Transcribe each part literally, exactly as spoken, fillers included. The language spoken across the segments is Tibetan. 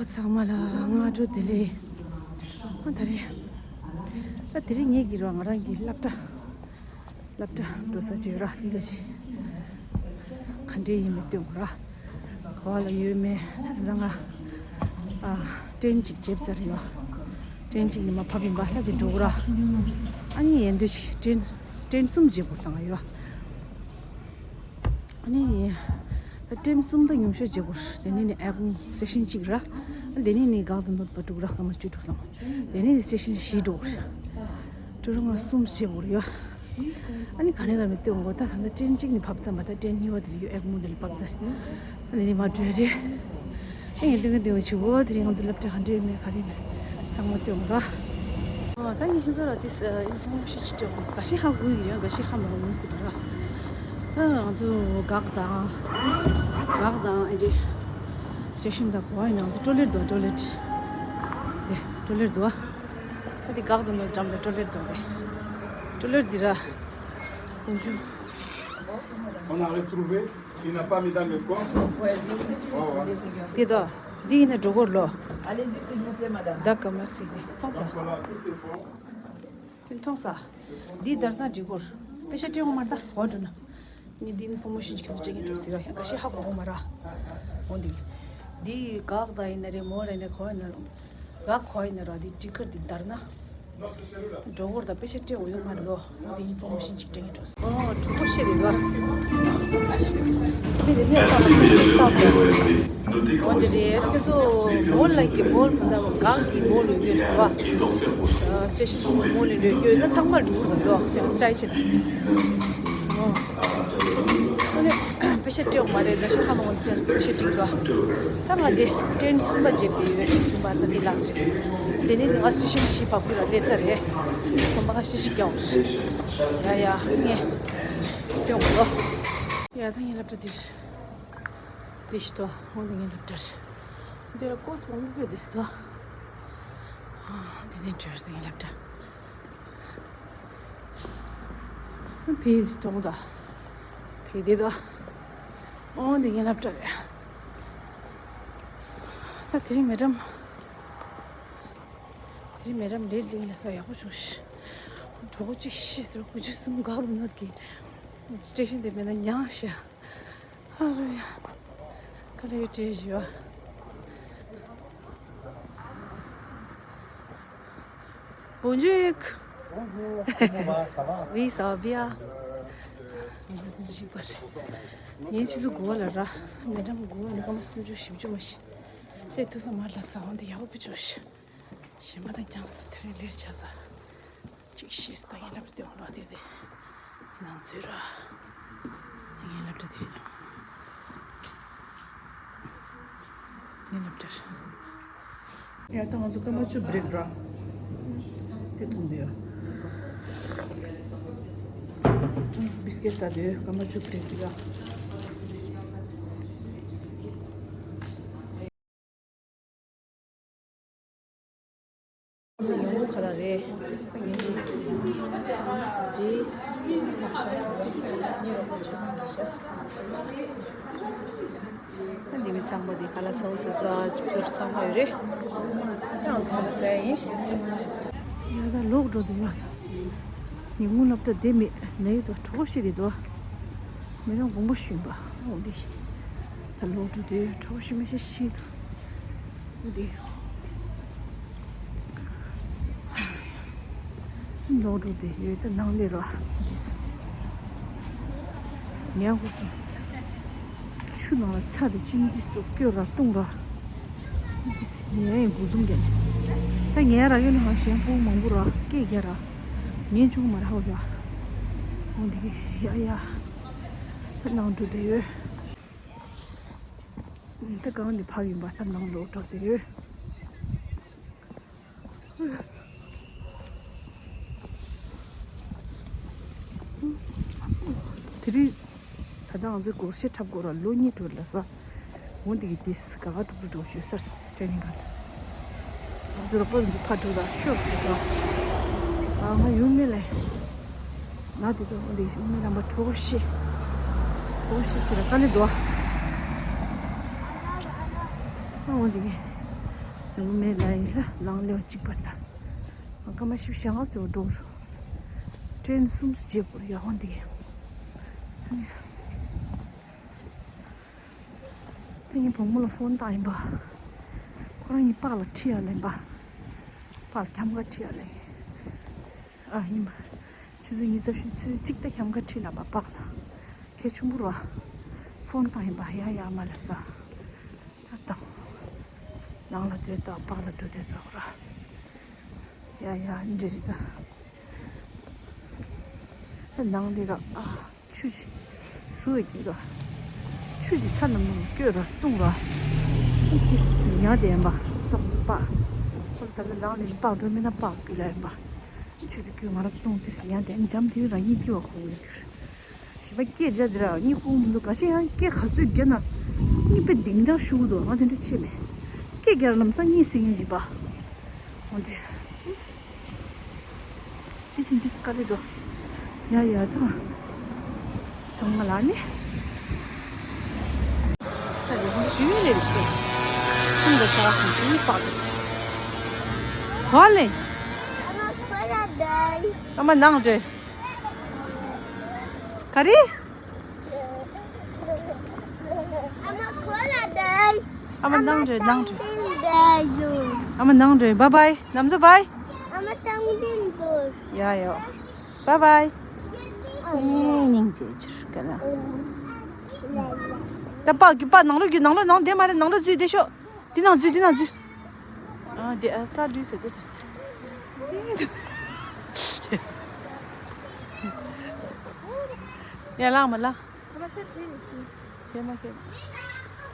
ཚང་མ་ལ་སྔ་དྲོ་བདེ་ལེགས། ཨ་ད་རེས། ད་དེ་རིང་ངེད་ཀྱི་རོ་ང་རང་གི་སློབ་གྲྭ། སློབ་གྲྭ་འགྲོ་ས་བརྗོད་ར་འདི་ག་ཞིག་ག་འདྲས་ཡིན་མི་སྟོན་ར། ག་བ་ལ་ཡོད་མེད་ད་ལྟ་ང་ཨ་ཏྲེན་གཅིག་བརྗེ་ཚར་ཡོད། ཏྲེན་གཅིག་ནི་མ་ཕབ་ཡིན་པ་ད་དེ་འགྲོ་ར། ཨ་ནི་ཡན་དུ་ཞིག་ཏྲེན་ཏྲེན་གསུམ་བརྗེ་དགོས་བཏང་ཡོད། ཨ་ནི། ད་ཏྲེན་གསུམ་དང་ཉུང་ཤོས་བརྗེ་དགོས། དེ་ནས་ནི་ཨེ་ཀུང་སི་ཊེ་ཤན་གཅིག་ར། དེ་ནས་ནི་གག་དང་ནོར་བུ་དྲུག་ར་སྐར་མ་བཅུ་དྲུག་ཙམ། དེ་ནས་ནི་སི་ཊེ་ཤན་བཞི་འགྲོ་དགོས། ཀྲུ་རུང་ང་གསུམ་བརྗེ་དགོས་ཡོད། ཨ་ནི་ག་ནས་ལ་མི་སྟོན་དགོས་ད་ད་ལྟ་ཏྲེན་གཅིག་ནི་ཕབ་ཙམ་པ་ད་ཏྲེན་གཉིས་པ་དེ་ལ་ཡོད་ཨེ་ཀུང་སི་ཊེ་ཤན་ཕབ་ཙམ། ཨ་ནི་ནི་མ་འགྲོ་རེད། ཨེ་ཡིན་དུས་ཀྱི་དུས་ཆུ་བོ་དེ་རིང་ང་ཚོ་སློབ་གྲྭ་ག་འདྲས་ཡོད་མེད་ག་རེ་ཡོད་མེད་ཚང་མ་སྟོན་དགོས། ཨ་ད་ངས་ཁྱེད་ཚོ་ལ་ཏིས་ཨིན་ཕོར་མེ་ཤན་ཅིག་སྤྲད་དགོས། འགའ་ཤས་ཧ་གོ་གི་རེད། འགའ་ཤས་ཧ་མ་གོ་མི་སྲིད་པ་ར། ད་ང་ཚོ་གག་དང་། གག་དང་ཨེ་འདྲས་སི་ཊེ་ཤན་དང་གོ་བ་ཡིན་ན་ང་ཚོ་ཊོ་ལེཊ་འདུག་ཊོ་ལེཊ། དེ་ཊོ་ལེཊ་འདུག་ཨ་དེ་གག་དང་ནོར་འགྲམ་ལ་ཊོ་ལེཊ་འདུག་དེ་ཊོ་ལེཊ་འདི་ར། ཁོང་ཚོ། On a retrouvé. Il n'a pas mis dans le coffre. Ouais, je l'ai vu, je l'ai vu. དེ་དོ། འདི་ཡིན་ན་འགྲོ་གོ་ལོ། Allez-y, s'il vous plaît, madame. D'accord, merci. ཚོང་ས། Voilà, tout est bon. དེ་མཐོང་ས། འདི་ལྟར་ན་འགྲིག་གོ། པེ་ཤ་སྤྲད་འོང་མ་རེད་ད། འོ་འགྲོ་ན། ངས་འདི་ཨིན་ཕོར་མེ་ཤན་ཅིག་ཁྱོད་ཚོ་སྤྲད་ཀྱིན་འགྲོ་ཟེར་བ་ཡང་འགའ་ཤས་ཧ་གོ་གོ་མ་ར། འོ་འདི། འདི་གག་དང་ཡིན་ན་རེད་མོ་རེད་ནས་གོ་ཡིན་ན་རུང་། གག་གོ་ཡིན་ན་ར་འདི་ཊི་ཀར་འདི་ལྟར་ན། འགྲོ་གོ་ར་ད་པེ་ཤ་སྤྲད་འོང་ཡོད་མ་རེད་ལོ། འོ་འདི་ཨིན་ཕོར་མེ་ཤན་ཅིག་སྤྲད་ཀྱིན་འགྲོ། ཨོ་གྲོགས་པོ་བཤད་དེ་འདུག་མི་དེ་ནས་ལྟ་བ་ལྟ་བ། འོ་འདི་རེད། ཁྱོད་ཚོ་མོལ་ལ་གི་མོལ་ད་གང་གི་མོལ་ཡོད་རེད་བ། སི་ཊེ་ཤན་གི་མོལ་ཡོད་ཡོད་ན་ཚང་མར་འགྲོ་གི་འདུག་ཁྱོད་ཚོ་ཤ་ཡི་ཆེད་དུ། ཨོ། ཨ་ནི་པེ་ཤ་སྤྲད་འོང་མ་རེད། ང་ཤ་ཧ་མ་གོ་ཚེ་པེ་ཤ་སྤྲད་ཀྱི་འདུག་ད་ང་འདི་ཏྲེན་གསུམ་པ་བརྗེ་བསྡད་ཡོད། གསུམ་པ་ད་འདི་ལགས་སེ། འདི་ནི་ང་སི་ཊེ་ཤན་བཞི་བར་དུ་ལ་སླེབས་ཚར་རེད། གོམ་པ་ཁ་ཤས་ཤིག་རྒྱག་འོང་། ཡ་ཡ་ངས། སྐྱོང་གོ། ཡ་ད་ངའི་སློབ་གྲྭ་འདིར། འདི་ཞིག་ཏོ། འོ་འདི་ངའི་སློབ་གྲྭ་རེད། འདི་ལ་ཀོས་མང་པོ་སྤོས་འདུག་ཏོ། ཨ་འདི་ནས་འགྲོ་འདི་ངའི་སློབ་གྲྭ། ཕེ་ཟི་གཏོང་དོ། ཕེ་བདེ་དོ། འོ་འདི་ངའི་སློབ་གྲྭ་རེད། ད་དེ་རིང་མེ་ཌམ། དེ་རིང་མེ་ཌམ་ལས་གླིང་ལ་ས་ཡག་པོ་བྱུང་ཤག་གྲོགས་པོ་གཅིག་ཤི་ཟེར་དགུ་བཅུ་གསུམ་གག་དང་ནོར་བུ་གི་སི་ཊེ་ཤན་དེ་མེད་ན་ཉག་ཤག་ཨ་རོ་ཡ། ཁ་ལས་བྲེལ་བཞི་བ། Bonjour. Bonjour, comment va? Ça va? Oui, ça va bien. ངས་ཆུ་ཚོད་དགུ་པ་ལ་ར། མེ་ཌམ་དགུ་པ་ནས་སྐར་མ་སུམ་ཅུ་བཞི་བཅུ་མ་ཞིག་སླེབས་ཐུབ་ས་མ་རེད་ལ་ས་འོང་དེ་ཡག་པོ་བྱུང་ཤག་གཞན་པ་དང་རྐྱང་ས་དེ་རིང་ལེར་ཆགས་ས། གཅིག་ཤེས་ད་ངའི་སློབ་གྲྭ་དེ་འོང་ལོག་དེ་དེ། ནང་ཚུད་ར། ངའི་སློབ་གྲྭ་དེ་རེད། ངའི་སློབ་གྲྭ་རེད། ཡ་ད་ང་ཚོ་སྐར་མ་བཅུ་བྷི་རེག་ར། དེ་འཐུང་དུས་ཡ། བིས་ཀེ་ཊི་ལྟ་དུས་སྐར་མ་བཅུ་བྷི་རེག་དུས་ཡ། ཉོ་གི་ག་ལ་རེད། འདི་མ་ཤ་ཉེ་རོགས་པ་ཆོས་མང་གི་ཤ། འདི་མི་ཚང་མ་འདི་ག་ལ་ཚ་བོ་སོ་ས་ཕུར་ཚང་མ་ཡོད་རེད། ང་ཚོ་ག་ལ་ཟ་ཡིན། ཡ་ད་ལོག་འགྲོ་འདུག་ཡ། ཉིན་གུང་སློབ་གྲྭ་བསྡད་མེད་ལས་དོ་གྲོགས་ཤིག་དེ་དོ། མི་རང་དགོངས་པ་ཞུས་པ་འོ་འདི། ད་ལོག་འགྲོ་དུས་གྲོགས་ཤིག་མི་ཤེས་ཤིག་འདུག་འོ་འདི། ལོག་འགྲོ་དུས་ཡོད་ད་ནང་ལས་ར་འདི། ཉལ་དགོས་སམ། ཆུ་ནང་ལ་ཚ་དེ་ཅི་ནི་འདི་སོ་སྐྱོ་ར་བཏུང་ར། ངའི་མགོ་རྡུང་རྒྱབ་ནས། ད་ངའི་ར་གན་ནང་གཞན་ཕོ་མང་པོ་ར་སྐད་རྒྱག་ར། ངས་བྱུང་མ་ར་ཧོ་ཡ། འོ་འདི་ཡ་ཡ། ད་ནང་འགྲོ་བསྡད་ཡོད། ད་གང་ནས་ཕབ་ཡིན་པ་ད་ནང་ལོག་འགྲོ་བསྡད་ཡོད། དེ་རིང་ད་ལྟ་ང་ཚོའི་སྒོར་གཞས་འཁྲབ་དགོས་ར་ལོ་གཉིས་འགྲོ་ལ་ས། འོ་འདི་གི་ཏིས་ག་ག་དཀྲུག་དཀྲུག་འགྲོ་ཞུ་སར་ཊེ་ནིང་ག་ང་ཚོ་རོགས་པ་ཚོ་ཕར་འགྲོ་ད་ཤོག་ཟེར་ས། ཨ་ང་ཡུམ་མེད་ལས། ང་དེ་ཚོ་འོ་འདི་ཞིག་མི་རྣམ་པ་གྲོགས་ཤིག་གྲོགས་ཤིག་ཆེ་ར་དཀའ་ལས་འདུག་ཨ་འོ་འདི་གི། ཡང་མེད་ལ་ཡིན་ལ་ནང་ལེ་བ་གཅིག་པར་ད། ང་སྐར་མ་བཞི་བཅུ་ཞེ་ལྔ་ཙམ་འགྲོ་རུ། ཀྲེན་གསུམ་བརྗེ་པོར་ཡག་ཧོན་དེ། ད་ངའི་བུ་མོ་ལ་ཕོན་བཏང་ཡིན་པ། ཁོ་རང་གཉིས་པགས་ལ་ཁྲིད་ཡ་ལེན་པ། པགས་ལ་འཁྱམ་ཁ་ཁྲིད་ཡ་ལེན། ཨ་ཡིན་པ། ཆུ་ཚོད་གཉིས་རྩ་བཞི་ཆུ་ཚོད་གཅིག་ད་འཁྱམ་ཁ་ཁྲིད་ལ་པ་པགས་ལ། ཁྱེད་ཆུང་པོ་ར། ཕོན་བཏང་ཡིན་པ་ཡ་ཡ་མ་ལ་ས། ད་ད། ནང་ལ་སྡོད་ད་པགས་ལ་འགྲོ་སྡོད་ད་ར། ཡ་ཡ་འདྲི་རི་ད། ནང་འདི་ར་ཨ། ཆུ་ཞིག་སུ་ཡི་ག་ཆུ་ཞིག་ཚ་ནམ་ནམ་སྐྱོད་ར་བཏུང་ར། ཏིས་ཉ་དེ་ཡིན་པ་ཏོག་ཏོག་པ། ཁོ་ཚོ་ད་ལྟ་ནང་ནས་པགས་འགྲོ་མིན་ན་པགས་སྐྱུ་ལ་ཡིན་པ། ཆུ་དེ་སྐྱུ་ང་ར་བཏུང་ཏིས་ཉ་དེ་འཇམ་དེ་ར་གཉིད་སྐྱིད་པ་ཁོ་གི་རྒྱུ། ཞི་བ་སྐད་རྒྱག་དེ་ར་གཉིད་ཁུག་མི་འདུག་ག་ཤེད་ཡང་སྐད་ག་ཚོད་རྒྱག་ན་གཉིད་པའི་གདེང་འདྲ་ཤུགས་འདུག་ང་དེ་འདྲ་ཆེ་མེད། སྐད་རྒྱག་ལམ་སང་གཉིད་སད་ངེས་ཞི་བ། འོ་དེ། དེ་བཞིན་དེ་དཀའ་ལས་འདུག་ཡ་ཡ་ཐང་། ཚང་མ་ལ་ནི། ས་རུ་ཧོན་ཞུ་ཡི་ལེ་རེ་ཤི། ཚང་གི་ཆ་སུ་ཞུ་ཡི་པགས། ཧོ་ལེ། ཨ་མ་ནང་འདྲེ། ག་རེ། ཨ་མ་ནང་འདྲེ་ནང་འདྲེ། ཨ་མ་ནང་འདྲེ་བཱའི་བཱའི་ནམ་ཛོ་བཱའི། ཡ་ཡོ། བཱའི་བཱའི། སྙིང་རྗེ་ཆུར་ག་ན། ད་པགས་ཀྱི་པགས་ནང་ལོགས་ཀྱི་ནང་ལོགས་ནང་དེ་མ་རེད་ནང་ལོགས་འཛུལ་བསྡད་ཤོག་འདི་ནང་འཛུལ་འདི་ནང་འཛུལ། ཨ་དེ་ཨ་ས་ལུས་ཟེར་དེ་ད་ཚེ། ཡ་ལངས་མ་ལངས། ཁྱེད་མ་ཁྱེད་མ།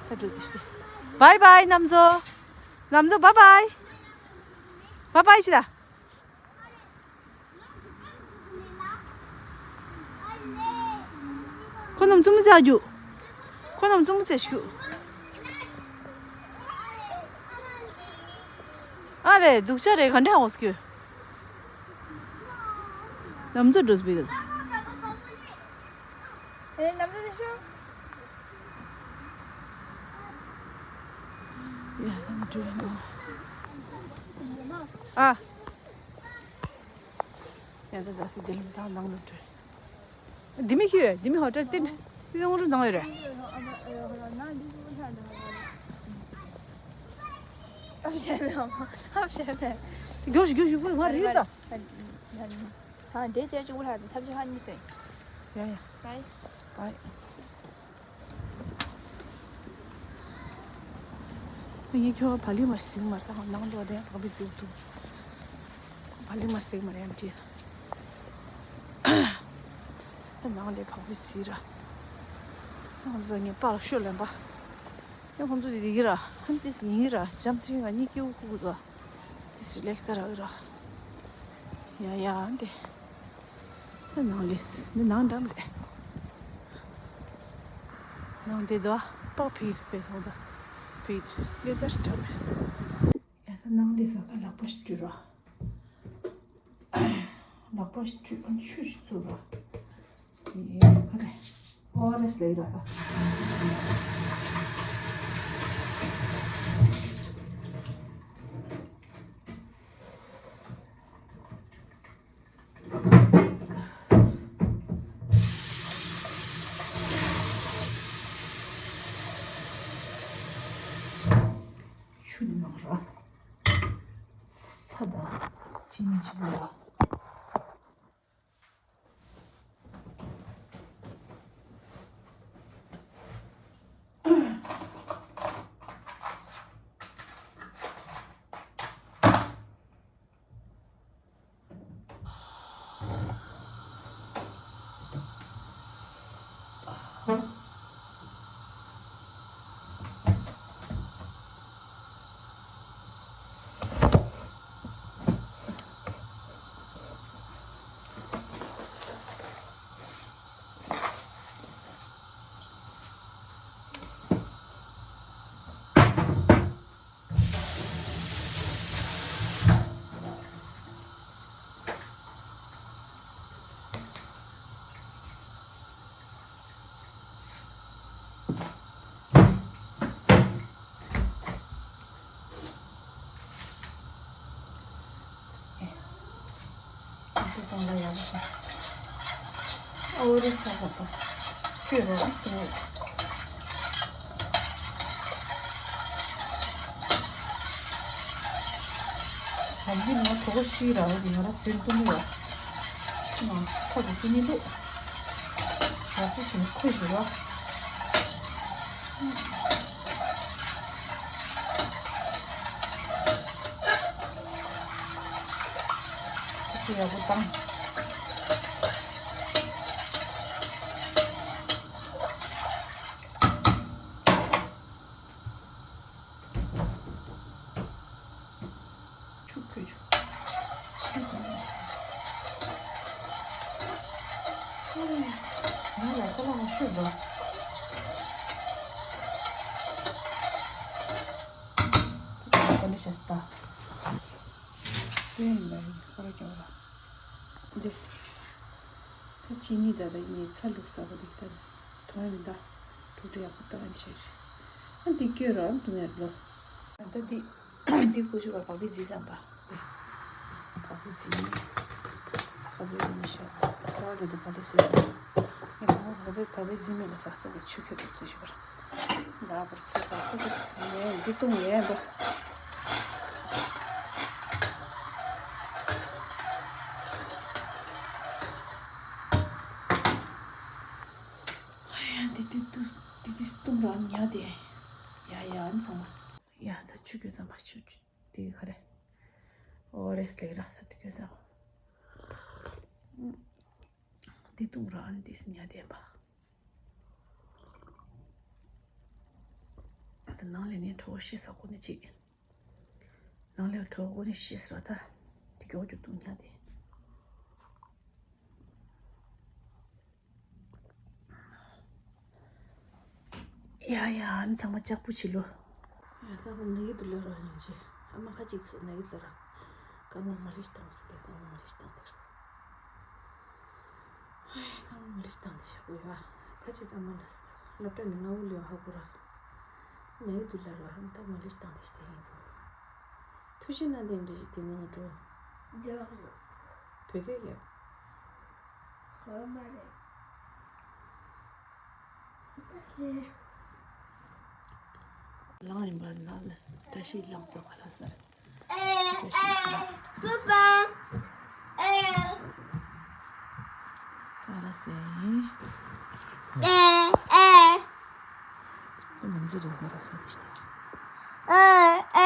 ད་འགྲོ་གི་ཤི། བཱའི་བཱའི་ནམ་ཛོ། ནམ་ཛོ་བཱའི་བཱའི། བཱའི་བཱའི་ཅི་ད། ཁོ་རྣམས་ཙུམ་ཟ་རྒྱུ། ཁོ་རྣམས་ཙུམ་ཟ་རྒྱུ། ཨ་རེ་སྡུག་ཅག་རེ་ག་འདྲ་འོ་སྐྱོ། ནམ་ཚོད་འགྲོ་སྤེལ། ཨེ་ནམ་ཚོད་ཤོ། ཡ་ད་འགྲོ་འགྲོ། ཨ། ཡ་ད་ད་སི་དེ་ལ་ད་ནང་ལ་འགྲོ། དེ་མི་ཁྱོད་དེ་མི་ཧོ་ཊེལ་ཏིན་ཏིན་ཨོང་རུ་ནང་ཡོད་རེད། ཨ་བྱས་མེད་ཨ་བྱས་མེད། དེ་གྱོད་ཞིག་གྱོད་ཞིག་པོ་ང་རེད་ད། ཧང་འདྲེ་བྱས་ཅུང་ལྷག་དེ་ཚབ་ཆ་ཧ་གཉིས་སོང་། ཡ་ཡ། བའི། བའི། ངས་ཁྱོད་བ་ལི་མར་ཟིག་མར་ད་ནང་ལོགས་དེ་བག་པི་ཟིག་འདུག་བ་ལི་མར་ཟིག་མར་ཡང་བྲིས། ད་ནང་ལས་བག་པི་ཟིག་ར། ང་ཚོ་ངས་པགས་ལ་ཤོད་ལེན་པ། ཡང་ཁོང་ཚོ་དེ་དེ་གི་ར་ཧན་ཏིས་ཡིན་གི་ར་འཇམ་ཐིང་ང་གཉིད་སྐྱིད་པོ་ཁུག་གི་འདུག་ཏིས་རི་ལེགས་ར་གི་ར། ཡ་ཡ་འདི། འདི་ནང་ལས་འདི་ནང་འགྲམ་རེད། ནང་འདི་དོ་པགས་ཕིར་པའི་ཐོག་ད་ཕིར་ལེ་ཛར་འགྲམ་རེད། ཡ་ད་ནང་ལས་ས་ད་ལག་པ་ཞིག་བཀྲུས་ར། ལག་པ་ཞིག་བཀྲུས་ཨ་ཆུ་ཞིག་བཙུགས་ར། ཡ་ཁ་ད་ཨོ་རེས་ལེ་ར་ད། ཆུ་ནང་ར། ཚྭ་དང་ཅི་ནི་ཅི་ནི་ར། ཨོ་རེ་ཆ་བ་དང་། ཁྱོད་རོ་ཨ་ཏི། ད་འདི་ང་གྲོད་ཁོག་ཤི་ར་ང་ར་ཟིན་ཏུ་མི་ར། ང་ཁ་གི་ཅི་མི་འདུག་ཡག་པོ་ཞིག་ཁོ་ཞིག་ར། ཁོ་ཡག་པོ་བཏང་། ཆུ་ཁོལ་ཆུ། ང་ལ་ཁོ་ལ་ཤོད་དོ། ཁོ་ལ་ཤ་སྟ། དེ་ཡིན་ལ་ཡིན་ཁོ་ར་ཀྱང་ར། འདི། ད་ཅི་ནི་ད་ད་ཡིན་ཚ་ལུག་ས་བ་འདི་ལྟར། དོན་མི་ད། གྲོགས་ཡག་པོ་ད་ཨན་ཤེར། ཨ་འདི་སྐྱོ་ར་ཨ་འདུ་ངེར་ལོ། ད་འདི། འདི་ཀུ་ཤུ་བ་བག་པའི་རྫི་ཙམ་པ། བག་པའི་རྫི་མི། བག་པའི་རྫི་མི་ཤོག་ཁོ་བ་ལོ་འདི་བག་པའི་སོ་ཡོད། ངས་ཁོ་བ་བག་པའི་བག་པའི་རྫི་མི་ལ་ཟག་ཚོད་དེ་ཆུ་ཁྱོད་བག་ཚོད་ཤོག་ར། ད་བར་ཚོད་ཟག་ཚོད་དེ་ངས་འདི་བཏུང་ངས་འདུག་ཨ་ཡ་འདི་འདི་འདུག་འདི་འདི་བཏུང་ར་ཉ་དེ། ཡ་ཡ་ཨ་ནི་ཚང་མ། ཡ་ད་ཆུ་ཁྱོད་ཙམ་པ་ཆུ་ཆུ། དེ་ག་རེ། ཨོ་རེས་ལེགས་ར་ད་དུ་ཁྱོད་ཚང་། དེ་བཏུང་ར་ཨན་དེ་སི་ཉ་དེ་པ། ད་ནང་ལས་ནས་གྲོགས་ཤེས་ས་ཁོ་ནས་ཅིག་ནང་ལས་གྲོགས་ཁོ་ནས་ཤེས་ས་ད། དེ་གྱོགས་གྱོགས་བཏུང་ཉ་དེ། ཡ་ཡ་ཨ་ནི་ཚང་མ་ལྕགས་པོ་བྱེད་ལོ། ཡ་ཚང་མ་ནག་གི་འདུག་ལ་ར་ཡིན་ཅེ། ཨ་མ་ཁ་ཅིག་ཚོ་ནག་གི་འདུག་ལ་ར། རྐང་མ་མ་ལིཤ་བཏང་ཟེར་ཏེ་རྐང་མ་མ་ལིཤ་བཏང་དེ་ར། ཧའི་རྐང་མ་མ་ལིཤ་བཏང་དེ་ཞག་པོ་ཡ། ཁ་ཅིག་ཚང་མ་ལ་སློབ་གྲྭ་ནས་སྔ་བོ་ལས་ཧ་གོ་ར། ནག་གི་འདུག་ལ་ར་ཨ་ནི་ད་མ་ལིཤ་བཏང་དེ་ཞིག་དེ་ཡིན་པོ། ཐུགས་རྗེ་གནང་དེ་འདྲ་ཞིག་དེ་ནས་ང་འགྲོ། བོད་སྐད་ཡ། ཧོ་མ་རེད། ལངས་ཡིན་པ་ནང་ལ་བཀྲ་ཤིས་ལངས་སོ་ག་ལ་སར། བཀྲ་ཤིས་ལངས། ག་ལ་སེ། ད་མང་ཚོགས་རེ་ཧོ་ར་ས་དེ་ཤི་དེ། ཨ། ཨ།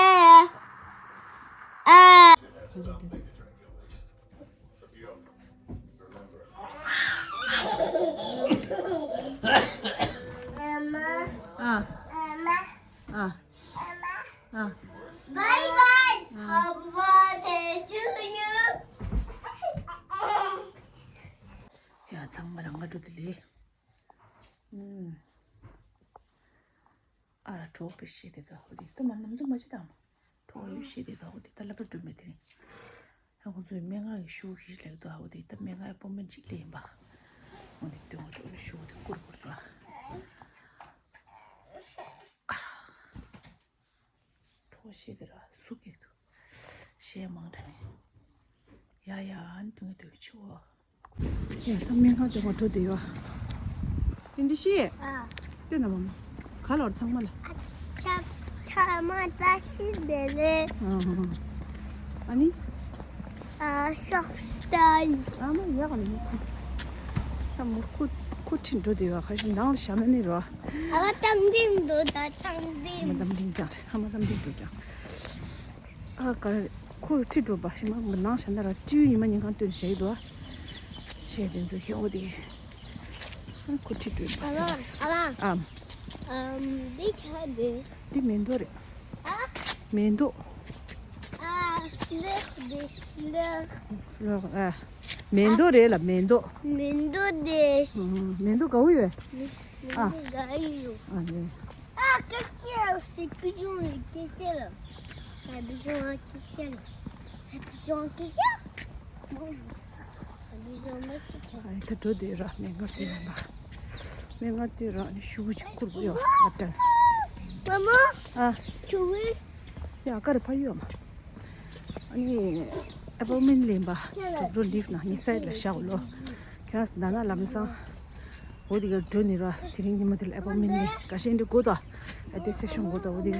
ཨ། Bye bye. Happy birthday to you. ཡ་ཚང་མ་ལ་སྔ་དྲོ་བདེ་ལེགས། ཨུམ། ཨ་ར་གྲོགས་པའི་ཤེས་དེ་ད་ཧོ་དེ་ད་མ་ནམ་ཚོད་མ་ཅི་དང་། གྲོགས་ཡོད་ཤེས་དེ་ད་ཧོ་དེ་ད་ལབ་པ་འགྲུབ་མེད་དེ་རིང་། ཨ་ཁོ་ཚོའི་སྨན་ཁང་གི་ཤུ་ཤིག་ལེགས་དོ་ཧ་གོ་དེ་ད་སྨན་ཁང་སྤོ་མེན་ཅིག་ལེན་པ། འོ་དེ་དོན་ཤུ་དེ་བསྐུར་བསྐུར་ར། ཁྲོ་ཤེས་དེ་ར་སུ་གེ་དུ་ཤེས་མང་དྲགས་ཡ་ཡ་ཨན་དུང་དུ་ཆུ་བ། ཅེས་ད་སྨན་ཁང་དུ་མ་འགྲོ་དེ་ཡོད། དེ་འདྲི་ཤེས། ཨ། ལྟོས་ན་མ་མ། ག་ལོར་ཚང་མ་ལ། ཨ་ཆ་ཆ་མ་ད་ཤི་དེ་ལེ། ཨ་ནི། ཨ་ཤོག་སྟ་ཡི། ཨ་མ་ཡག་ནི་ཁུ། ད་མུར་ཁུ་ཁུ་ཁྲིད་འགྲོ་དེ་ཡོད་ཁ་ཤི་ནང་ལ་ཞག་ན་ནི་རོ། ཨ་མ་གཏམ་དེ་འདོད་ད་གཏམ་དེ། ཨ་མ་གཏམ་དེ་ཀྱང་ཨ་མ་གཏམ་དེ་འགྲོ་ཀྱང་། ཨ་ག་ཁོ་ཁྲིད་འགྲོ་པ་ཤི་མ་ནང་ཞག་ན་ར་ཏྲིའུ་ཡིན་མ་ཉིན་གང་སྟོན་བྱས་འདུག་ཤེས་དེ་ཚོ་ཧེ་འོ་དེ། ཁོ་ཁྲིད་འགྲོ་པ། ཨ་མ་ཨ་མ། ཨམ་འདི་ག་དེ། འདི་མེ་ཏོག་རེད། ཨ། མེ་ཏོག་ཨ། ལེགས་འདི་ལེགས། ལོག་ཨ། མེ་ཏོག་རེད་ལ་མེ་ཏོག་མེ་ཏོག་དེ། ཨ། མེ་ཏོག་ག་བུ་ཡོད། མེ་ཨ། ཏོག་ག་ཡོད། ཨ་ནི། ཨ་ཀ་ཀེ་སི་པི་ཇོང་ལ་ཀེ་ཀེ་ལ། ཨ་པི་ཇོང་ཨ་ཀེ་ཀེ་ལ། ཨ་པི་ཇོང་ཀེ་ཀེ། ཨ་པི་ཇོང་མ་ཀེ་ཀེ། ཨ་ད་འགྲོ་དུས་ར་སྨན་ཁང་དུ་ཡོང་པ། སྨན་ཁང་དུ་ར་ནི་ཤུ་གུ་ཅིག་བསྐུར་དགོས་ཡོད་ལབ་དྲན། མ་མོ། ཨ། ཆུ་བི། ཡ་ཀ་རེ་ཕ་ཡོད་མ། ཨ་ནི། ཨེ་པོ་མེན་ལེན་པ། གྲོགས་པོ་ལིབ་ནང་ངའི་སའིད་ལ་བཞག་ལོ། ཁྱེད་རང་ཟླ་ན་ལམ་སང་འོ་དེ་ག་འགྲོ་ནི་ར། དེ་རིང་ཉི་མ་དེ་ལ་ཨེ་པོ་མེན་ལེན་ག་ཤེད་འདི་དགོས་ད། ཨ་དེ་སེ་ཤོང་དགོས་ད། འོ་དེ་ག་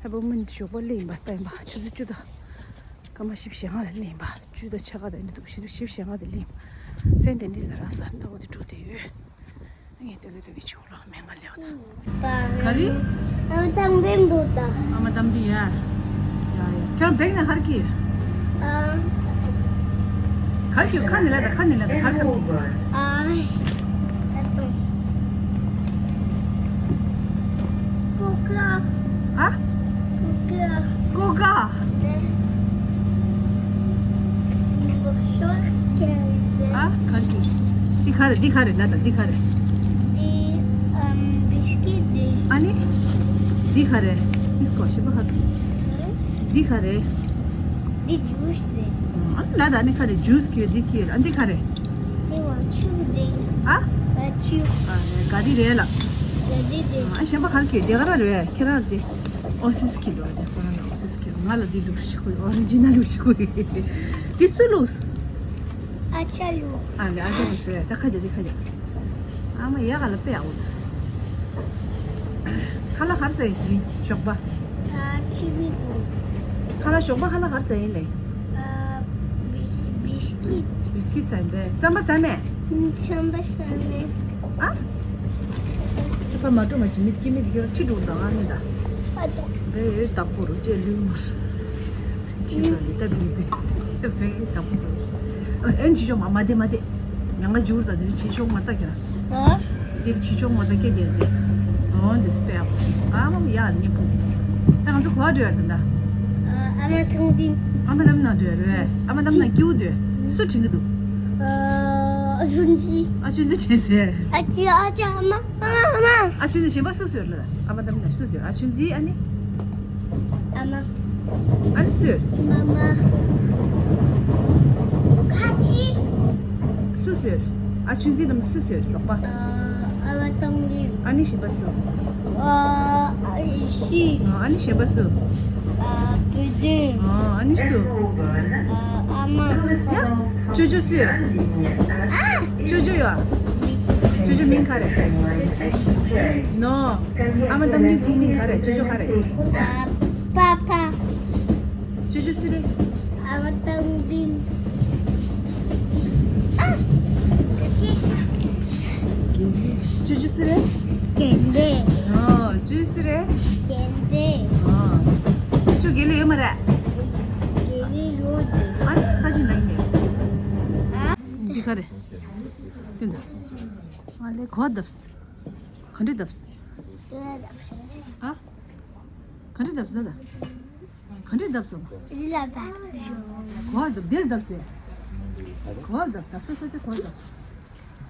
ཨེ་པོ་མེན་ཞོགས་པ་ལེན་པ་ལྟ་ཡིན་པ། ཆུ་ཚོད་བཅུ་དང་སྐར་མ་བཞི་བཅུ་ཞེ་ལྔ་ལ་ལེན་པ། བཅུ་དང་ཕྱེད་ཀ་དང་འདི་འདུག་བཞི་བཅུ་ཞེ་ལྔ་དེ་ལེན་པ། སེན་ཏན་འདི་ཟ་ར་ས་ད་འོ་དེ་འགྲོ་དེ་ཡོད། ངས་སྟོད་ཀྱི་སྟོད་ཀྱི་ཆུ་རོགས་མེད་ང་ལེའོ་ད། ག་རེ། ཨ་མ་དམ་འཛིན་འདུག་ད། ཨ་མ་དམ་འཛིན་ཡ། ཡ་ཡ། ཁྱོད་རང་བེག་ནས་ཧར་གི། ཨ། ཁར་གི་ཁ་ནས་ལ་ད་ཁ་ནས་ལ་ད་ཁར་ཁར་གི། ཨ། ཀོ་ཀ། ཨ། ཀོ་ཀ། ཀོ་ཀ། ཨ། གར་གྱི། འདི་ག་རེ་འདི་ག་རེ་ལ་ད་འདི་ག་རེ། འདི་ཨམ་བིསྐིད་འདི། ཨ་ནི། འདི་ག་རེ། འདི་སྐོར་ཞིབ་པ་ཧ་གི། འདི་ག་རེ། འདི་ཇུས་འདི། ཨ་ལ་ད་ཨ་ནི་ག་རེ་ཇུས་གི་འདི་གི་ཨ་འདི་ག་རེ། འདི་བ་ཆུ་འདི། ཨ། བ་ཆུ། ཨ་ག་རེ་རེད་ལ། ག་རེ་འདི། ཨ་གཞན་པ་གར་གྱི་འདི་ག་ར་རེད་ཁྱེད་རང་འདི། ཨོ་སིས་ཀྱི་འདུག་ཨ་དེ་ཁོ་རང་ལ་ཨོ་སིས་ཀྱི་ང་ལ་འདི་ལུགས་ཤིག་ཁོ་ཨོ་རི་ཇི་ནལ་ལུགས་ཤིག་ཁོ་འདི་སུ་ལུགས། ཨ་ཅག་ལུགས། ཨ་ལེ་ཨ་ཅག་ལུགས་ཟེར་ད་ཁ་རྒྱག་འདི་ཁ་རྒྱག་ཨ་མ་ཡ་ག་ལ་དཔེ་ཨའོ། ཁ་ལག་གར་ཟ་ཡིན་ཞོགས་པ། ཨ་ཅི་མི་འདུག་ཁ་ལག་ཞོགས་པ་ཁ་ལག་གར་ཟ་ཡིན་ལེ། ཨ་བིས་བིསྐིད། བིསྐིད་ཟ་ཡིན་པས་རྩམ་པ་ཟ་མེད། རྩམ་པ་ཟ་མེད། ཨ། ཁྱི་ཕ་མ་འགྲོ་མ་ཞིག་མི་དེ་སྐྱེ་མི་དེ་ཁྱེད་རང་ཁྲི་འགྲོ་དང་ཨ་ནི་ད། ཨ་ཏོ། རེ་རེ་བདག་པོ་རུ་ཅེ་ལུས་མར། ཁྱི་ཕ་ལི་ད་དེ་དེ་རེ་བདག་པོ་རུ། ཨ་ཨེན་ཅི་ཤོག་མ་མ་དེ་མ་དེ། ཉང་ང་ཇུར་ད་དེ་ནི་ཆེ་ཤོག་མ་ད་ཀྱ། ཨ། དེ་ཆེ་ཤོག་མ་ད་ཀྱ་ཀྱ་དེ། ཨོ་འདི་སྤེ་ཨ་མ་ཡ་ནི་པུ། ད་ང་ཚོ་གོ་བ་འགྲོ་ཡ་དེ་ད། ཨ་མ་ཐང་དིན། ཨ་མ་ལམ་ན་འགྲོ་ཡ་རེད། ཨ་མ་ལམ་ན་སྐྱིའུ་འགྲོ་ཡ། སུ་དྲན་གི་འདུག་ཨ་ཆུན་ཅི། ཨ་ཆུན་ཅི་བྱས་ཟེར། ཨ་ཆུ་ཨ་ཅག་ཨ་མ་ཨ་མ་ཨ་མ། ཨ་ཆུན་ཅི་གཞན་པ་སུ་ཟེར་ལ། ཨ་མ་དམ་ན་སུ་ཟེར། ཨ་ཆུན་ཅི་ཨ་ནི། ཨ་མ། ཨ་ནི་སུ། མ་མ། ཁ་ཅི། སུ་ཟེར། ཨ་ཆུན་ཅི་དམ་སུ་ཟེར་ལོག་པ། ཨ་ཨ་མ་དམ་གི། ཨ་ནི་གཞན་པ་སུ། ཨ་ཨ་ཤི། ཨ་ནི་གཞན་པ་སུ། ཨ་བུ་དེ། ཨ་ནི་སུ། ཨ་ཨ་མ། ཡ། ཅོ་ཅོ་སུ། ཨ། ཅོ་ཅོ་ཡོད། ཅོ་ཅོ་མིང་ག་རེ། ནོ། ཨ་མ་དམ་གི་བུ་མིང་ག་རེ། ཅོ་ཅོ་ག་རེ། ཨ་པ་པ། ཅོ་ཅོ་སུ་རེད། ཨ་མ་དམ་གི། ཨ། ཅོ་ཅོ་སུ་རེད། གན་དེ། ཨོ། ཅོ་ཅོ་སུ་རེད། གན་དེ། ཨོ། ཅོ་དགེ་ལས་ཡོད་མ་རེད། དགེ་ལས་ཡོད་དེ། ཨ་ནི་ཁ་ཅིག་ལ་ཡིན་ནས། ཨ། འདི་ག་རེད། འདི་འདྲ། ཨ་ལེ་གོ་བརྡབས། ག་འདྲ་བརྡབས། ཨ། ག་འདྲ་བརྡབས་ཟེར་ད། ག་འདྲ་བརྡབས་སོང་། འདི་ལ་བརྡབས་ཤོག་གོ་བརྡབས་འདིར་བརྡབས་ཟེར། གོ་བརྡབས་བརྡབས་ས་ས་ཆ་གོ་བརྡབས།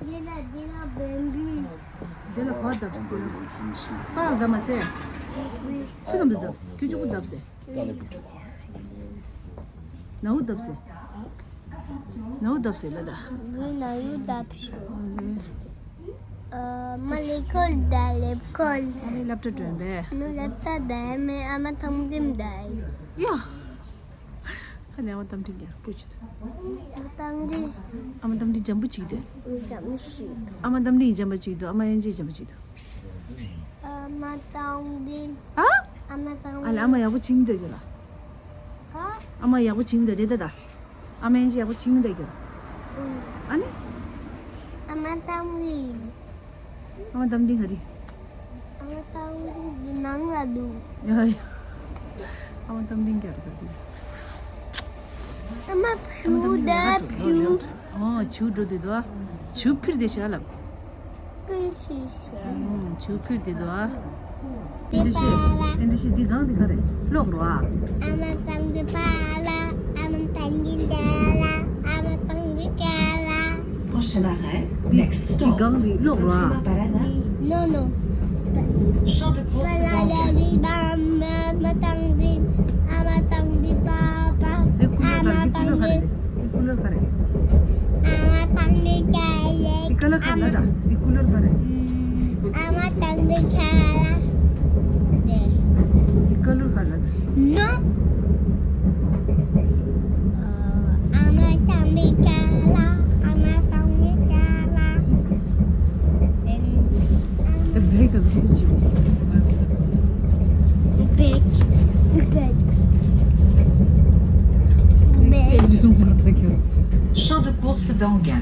འདི་ལ་འདི་ལ་བེམ་པི། འདི་ལ་གོ་བརྡབས་ཟེར། པགས་བརྡབས་མ་ཟེར། སུ་ལམ་དུ་བརྡབས་ཁྱི་ཆུ་བུ་བརྡབས་ཟེར། ནའུ་བརྡབས་ཟེར། ནའུ་བརྡབས་ཟེར་ལ་ད། ངའི་ནའུ་བརྡབས་ཤོག་ཨ་མ་ལེ་ཁོལ་ད་ལེབ་ཁོལ། ཨ་ནི་སློབ་གྲྭ་འགྲོ་བས། ནུ་སློབ་གྲྭ་ད་མེ་ཨ་མ་ཐང་ཏིམ་ད་ཡོ། ཁ་ནས་ཨ་མ་ཏམ་ཏིང་ག་པོ་ཅི་དུ། ཏམ་ཏིང་། ཨ་མ་ཏམ་ཏིང་འཇམ་པོ་ཅིག་དེ། འཇམ་ཞིག་ཨ་མ་ཏམ་ཏིང་འཇམ་པོ་ཅིག་དུ། ཨ་མ་ཨེན་ཅི་འཇམ་པོ་ཅིག་དུ། ཨ་མ་ཏམ་ཏིང་། ཨ། ཨ་མ་ཏམ་ཨ་ལ་ཨ་མ་ཡག་པོ་ཅིག་འདོད་གི་ལ། ཨ། ཨ་མ་ཡག་པོ་བྱིངས་འདོད་དེ་ད་ད། ཨ་མ་ཡན་ཅི་ཡག་པོ་བྱིངས་འདོད་ཀྱི། ཨ་ནི། ཨ་མ་གཏམ་རིག་ཨ་མ་གཏམ་རིག་ག་རེ། ཨ་མ་གཏམ་རིག་འདི་ནང་ལ་འདུག་ཡ་ཡ། ཨ་མ་གཏམ་རིག་ག་རེ་ག་རེ། ཨ་མ་བྱུ་ད་བྱུ། ཨོ་བྱུ་འགྲོ་དུས་དོ། བྱུ་ཕིར་དེ་ཤ་ལབ། ཀུན་ཤེས་ཤེས། ཆུ་ཕུད་དེ་དོ། དེ་འདྲ་ཤེས། དེ་འདྲ་ཤེས། འདི་གང་འདི་ག་རེ་ཀློག་རོ་ཨ། ཨ་མ་ཏང་དེ་པ་ལ། ཨ་མ་ཏང་གི་དེ་ལ། ཨ་མ་ཏང་གི་ཀ་ལ། Prochain arrêt, འདི་next འདི stop གང་འདི་ཀློག་རོ་ཨ། Kuchuma Parana. No, no. Champ de course Gambia. ཨ་མ་ཏང་གི། ཨ་མ་ཏང་གི་པ་པ། འདི་ཀུ་ལོར་ག་རེ། འདི་ཀུ་ལོར་ག་རེ། འདི་ཀུ་ལོར་ག་རེ། ཨ་མ་ཏང་གི་ཀ་ལ། འདི་ཀ་ལོར་ག་རེ་ལ་ད། འདི་ཀུ་ལོར་ག་རེ། ཨ་མ་ཏང་གི་ཀ་ལ། འདི་ཀ་ལོར་ག་རེ་ལ་ད། No. Tonga.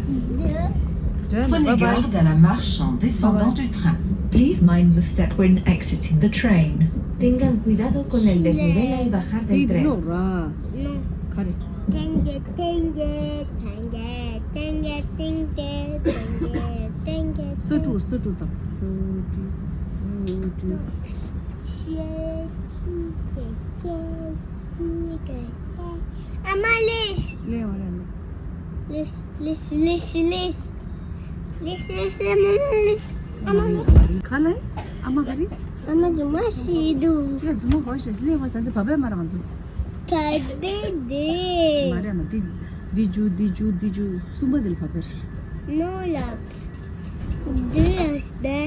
Prenez garde à la marche en descendant du train. Please mind the step when exiting the train. Tengan cuidado con el desnivel al bajar del tren. Speed low ར། No. ག་རེ། Tenga, tenga, tenga, tenga, tenga, tenga, tenga. སོ་དྲུག་སོ་དྲུག་དང་། སོ་དྲུག་སོ་དྲུག་ཨ་མ་ལེས། ལེ་བ་ར་ལེ། ལེས་ལེས་ལེས་ལེས། ལེས་ལེས་ལེས་མ་མ་ལེས། ཨ་མ་ལེས། ག་ལེ། ཨ་མ་ག་རེ། ཨ་མ་རྫུན་མ་ཞིག་འདུག་ཡ་རྫུན་མ་གོ་ཤེས་ལེ་བ་ད་འདི་བ་བས་མ་རང་ཚོ། ག་བས་དེ། མ་རེད་མ་འདི། འདི་རྒྱུ་འདི་རྒྱུ་འདི་རྒྱུ་གསུམ་པ་འདི་ལ་བ་བས། ནོ་ལ། འདི་ཡང་སྟེ།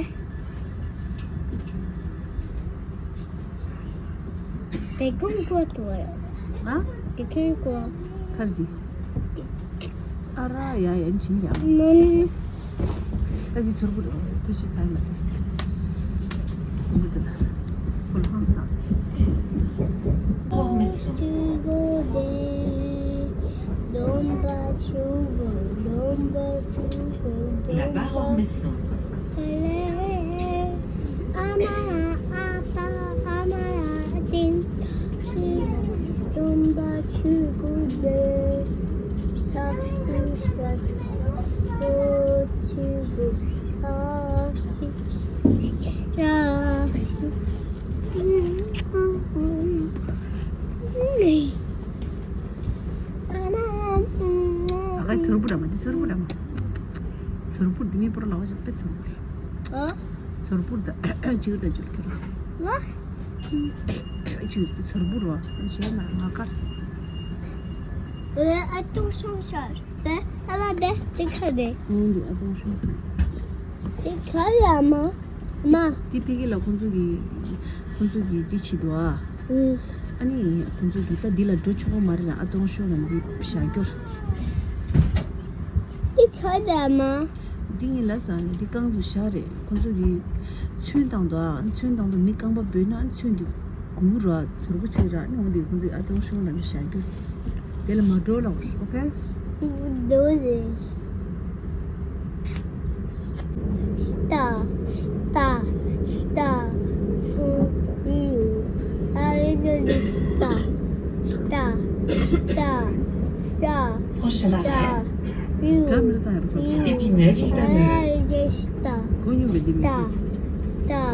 དེ་ཀུན་ཀོ་ཏོ་ར། ཨ། དེ་ཀུན་ཀོ། གར་འདི། ཨ་ར་ཡ་ཡ་ཕྱིན་ཡ། ནོ་ནོ། ད་ཅི་ཚོར་བུ་རེད། ཐུགས་རྗེ་ཆེ་ལ། ཁོང་གི་དེ་ན་ཁོ་ལ་ཧང་སང་། La barre Ormesson. ཨ་ཁ་ཚོར་བུ་ར་མ་དེ་ཚོར་བུ་ར་མ། ཚོར་བུ་འདི་མི་པོར་ལ་བ་ཞིག་པེ་ཚོར་བུ། ཨ། ཚོར་བུ་ད་ཅིག་ད་ཅུར་ཁྱེར། ལ། ཅིག་ད་ཚོར་བུ་ར་ཅེ་ན་ང་ཀར། ཨ་ཏུ་སུ་ཤར་པེ་ཨ་ལ་པེ་དེ་ཁ་དེ། ཨུང་འདི་ཨ་ཏུ་སུ། དེ་ཁ་ཡ་མ། མ། དེ་ཕ་གི་ལ་ཁོང་ཚོ་གི་ཁོང་ཚོ་གི་དེ་བྱེད་འདུག་ཨ། ཨུ། ཨ་ནི་ཁོང་ཚོ་གི་ད་འདི་ལ་འགྲོ་ཆོག་གི་མ་རེད་ལ། ཨ་ཏོང་ཤོ་ལ་འདི་བཞག་རྒྱུར། དེ་ཁ་ད་མ། འདི་ངས་ལ་ཟ་ནི་འདི་རྐང་ཚུགས་བཞག་རེད། ཁོང་ཚོ་གི་ཚོན་བཏང་འདུག་ཨ། ཚོན་བཏང་འདུག་མི་རྐང་པ་སྦོས་ན་ཚོན་འདི་དགུ་ར་ཚོར་པོ་ཆེ་ར་ནི་འོང་དེ་ཁོང་ཚོ་གི་ཨ་ཏོང་ཤོ་ལ་འདི་བཞག་རྒྱུར། དེ་ལ་མ་འགྲོ་ལ། ཨོ་ཁེ། Doze. Sta, sta, sta. Yu, yu. Ayo, yu, sta. Sta, sta, sta. Prochaine arrêt, sta. Yu, yu. Épinay Ville d'Ameuse. Ayo, yu, sta. Sta, sta,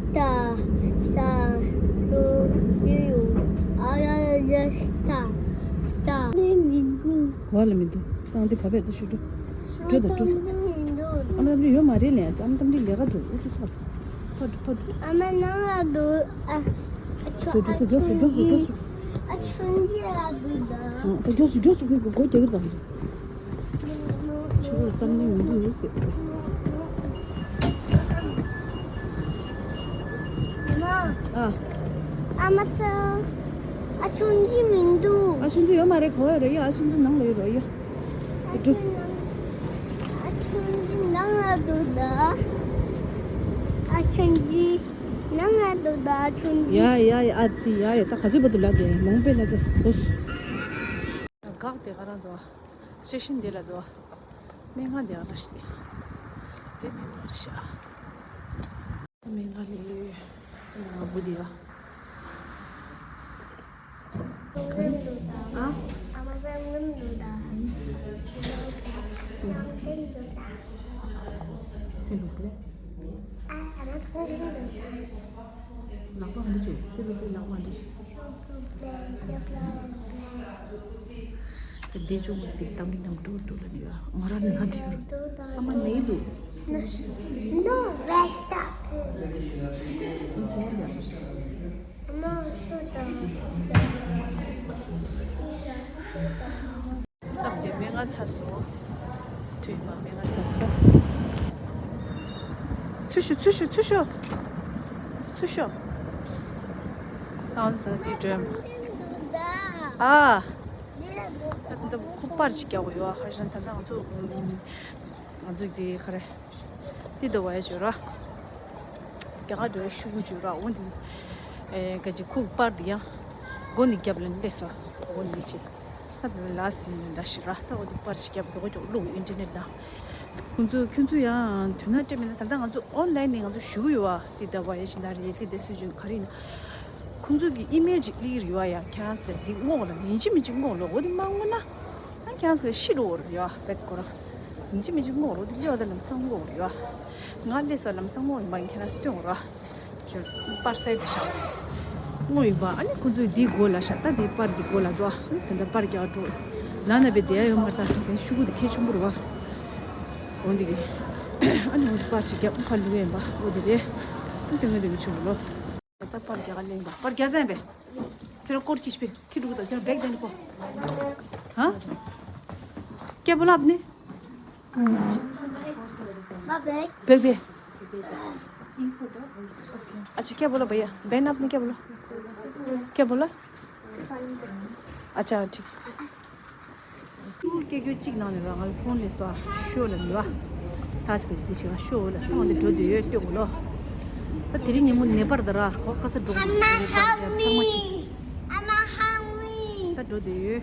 sta, sta. Yu, yu. Ayo, yu, sta. ལ་མི་འདུག་ཨང་དེ་བ་བས་ད་ཤུ་འགྲོ། འགྲོ་ད་འགྲོ་ད། ཨ་མ་ཏམ་རི་ཡོད་མ་རེད་ལས། ཨ་མ་ཏམ་རི་ལས་ཀ་འགྲོ། ཨུ་ཚུ་ཚ། ཕ་འགྲོ་ཕ་འགྲོ། ཨ་མ་ནང་ལ་འདུག་ཨ། འགྲོ་འགྲོ་ད། མགྱོགས་སུ་མགྱོགས་སུ་མགྱོགས་སུ། ཨ་ཆུང་ཆུང་ལ་འདུག་ད། ཨ་ད་མགྱོགས་སུ་མགྱོགས་སུ་ཁོས་སྒོ་རྒྱག་གི་ད། ཆུ་བོར་གཏམ་གླེང་མི་འདུག་ཟེར། ཨ། ཨ་མ་ཚ། ཨ་ཆུང་ཆུང་མི་འདུག་ཨ་ཆུང་ཆུང་ཡོད་མ་རེད། གོ་ཡ་རེད་ཡ། ཨ་ཆུང་ཆུང་ནང་ལ་ཡོད་རོ་ཡ། ཨ་འགྲོ། ཆུང་ནང་ཨ་ཆུང་ཆུང་ནང་ལ་འདུག་ད། ཨ་ཆུང་ཆུང་ནང་ལ་འདུག་ད། ཨ་ཆུང་ཆུང་། ཡ་ཡ་ཡ། ཨ་ཙི་ཡ་ཡ། ད་ག་ཚོད་བར་དུ་ལབ་དེ་མང་པོས་ལབ་ཚར་སོང་། གག་དེ་ག་རང་འདུག་ཨ། སེ་ཤིན་དེ་ལ་འདུག་ཨ། སྨན་ཁང་དེ་ཨ་ར་ཤི་དེ། དེ་སྨན་ཁང་ཤ། སྨན་ཁང་ལས་ཡོད། ཨ་བུ་དེ་ཨ། ཨ། སེ་ལུག་ལེ། ལག་པ་འདི་བྱོས། སེ་ལུག་ལེ་ལག་པ་འདི་བྱོས། ད་འདི་ཅུང་མ་དེ་གཏམ་རིགས་རྣམས་འགྲོ་འགྲོ་ལ་ནི་ཡ། ང་རང་ནི་ང་དེ་ཨ་མ་ནི་ལུ། No, back up. ཨིན་ཇི་ཡ། No, shut up. སྟབས་བདེ་སྨན་ཁང་ཚར་སོང་། དུས་མ་སྨན་ཁང་ཚར་སོང་། ཚུར་ཤོག་ཚུར་ཤོག་ཚུར་ཤོག་ཚུར་ཤོག་ང་ཚོ་ད་དེ་འགྲོ་ཡ། ཨ། ད་ད་ཁུག་པར་ཅིག་རྒྱག་དགོས་ཡོད་ཨ། ཧ་ཤང་ད་ད་ང་ཚོ་ང་ཚོ་དེ་ག་རེ། དེ་ད་བ་ཡ་བྱོས་ར། རྒྱ་གར་འགྲོ་ཡ་ཤུ་གུ་བྱོས་ར། འོ་འདི། ཨེ་ག་ཅིག་ཁུག་པར་འདི་ཡ། སྒོ་ནི་རྒྱབ་ལ་སླེབས་སོ། སྒོ་ནི་ཅིག་ལ་སི་ཡིན་འདྲ་ཞིག་ར། ད་འོ་དེ་པར་ཞིག་རྒྱབ་མགྱོགས་མགྱོགས་བླུགས། ཨིན་ཊར་ནེཊ་ནང་། ཁོང་ཚོ་ཁྱོད་ཚོ་ཡང་དོན་དག་སྤྲད་མེད་ན། ད་ལྟ་ང་ཚོ་ཨོན་ལའིན་ནས་ང་ཚོ་ཞུ་གི་ཡོད་བ། དེ་ད་བ་ཡ་ཤིན་ད་རེད། དེ་ད་སུ་ཇུན་ག་རེ་ཡིན་ན། ཁོང་ཚོ་གི་ཨི་མེལ་ཅིག་སླེབས་ཀྱི་རེད་བ། ཡ་ཁྱེད་རང་ཚོ་འདི་བསྔོག་ལ། ཡིན་གཅིག་མིན་གཅིག་བསྔོག་ལ། འོ་དེ་མ་བསྔོག་ན་ཨ་ཁྱེད་རང་ཚོ་ཤི་འགྲོ་གི་རེད་བ། བེད་ཀོ་ར། ཡིན་གཅིག་མིན་གཅིག་བསྔོག་ལ། འོ་དེ་སླེབས་པ་ད་ལམ་སང་བསྔོག་རེད་བ། ང་སླེབས་སོ་ལམ་སང་བསྔོག་ཡིན་པ་ཁྱེད་རང་ཚོ་སྟོན་ར། ཅོ། པར་སའི་བ་ཤ་བསྔོག་ཡིན་པ། ཨ་ནི་ཁོ་ཚོས་འདི་དགོས་ལ་ཤ། ད་འདི་པར་འདི་དགོས་ལ་དོ། ཨ་ནི་དེ་འདྲ་པར་རྒྱག་འགྲོ། ན་ན་བེ་དེ་ཡ་ཡོད་མ་རེད། ད་དེ་ཤུ་གུ་དེ་ཁེ་ཆུང་པོ་རེད་བ། འོ་འདི་གི། ཨ་ནི་འོ་འདི་པར་ཞིག་རྒྱབ་ཁ་ལུ་ཡན་པ། འོ་འདི་རེད། ཨ་དེ་ངོས་འདི་གི་ཆུང་པོ་ལོ། ད་པར་རྒྱག་ག་ལེན་པ། པར་རྒྱག་ཟན་པས། ཁྱེད་རང་སྐོར་གྱིས་པས། ཁྱེད་འགྲོ་གི་ད་ཁྱེད་རང་བེག་དེ་ནི་པོ། ཧ། སྐྱེ་བོ་ལབ་ནི། बाबा। बेग दे। अच्छा, क्या बोला भैया? बहन, आपने क्या बोला? क्या बोला? अच्छा, ठीक। སྐད་སྐྱོ་གཅིག་ནང་ནས་ར། ང་ལ་ཕོན་སླེབས་སོང་། ཤོ་ལ་ནི་བ། ས་ཆ་ག་ཅིག་དེ་ཆེ་བ་ཤོ་ལ་སྟོང་དེ་འགྲོ་དུས་ཡོད་ལྟོས་གོ་ལོ། ད་དེ་རིང་ཉིན་མོ་ནེ་པར་ད་ར། ཁོ་ཁ་ས་འགྲོ་གི་ཚང་མ་ཤི། ད་འགྲོ་དུས་ཡོད།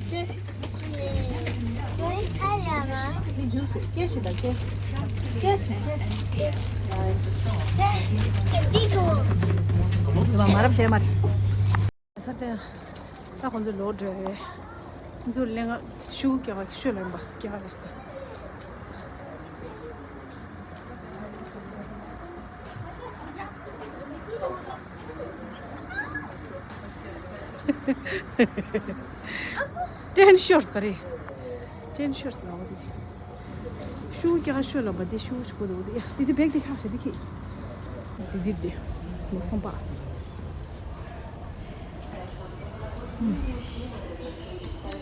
ཅེས། ཅེས་ཁ་ཡ་མ། འདི་ཇུས་ཅེས་ཤི་ད་ཅེས། ཅེས་ཤི་ཅེས། འདི་དུ། མ་མ་རབས་བྱས་མ་རེད། ད་ལྟ་ད་ཁོང་ཚོ་ལོག་འགྲོ་རེད། ཁོང་ཚོ་ལས་ང་ཤུ་གུ་སྐྱེ་བ་ཤོ་ལེན་པ་སྐྱེ་བ་རེད་ཟེར། ཏྲེན་ཤོར་ག་རེ། ཏྲེན་ཤོར་ཟེར་བ་འདི། ཤུ་གུ་སྐྱེ་ཤོ་ལ་བ་འདི་ཤུ་གུ་ཆུ་གུ་འདུག་འདི། ཡ་འདི་འདི་བེག་འདི་ཤག་ཤག་འདི་ཁྱེད། འདི་འདི་འདི། མ་སོང་པ།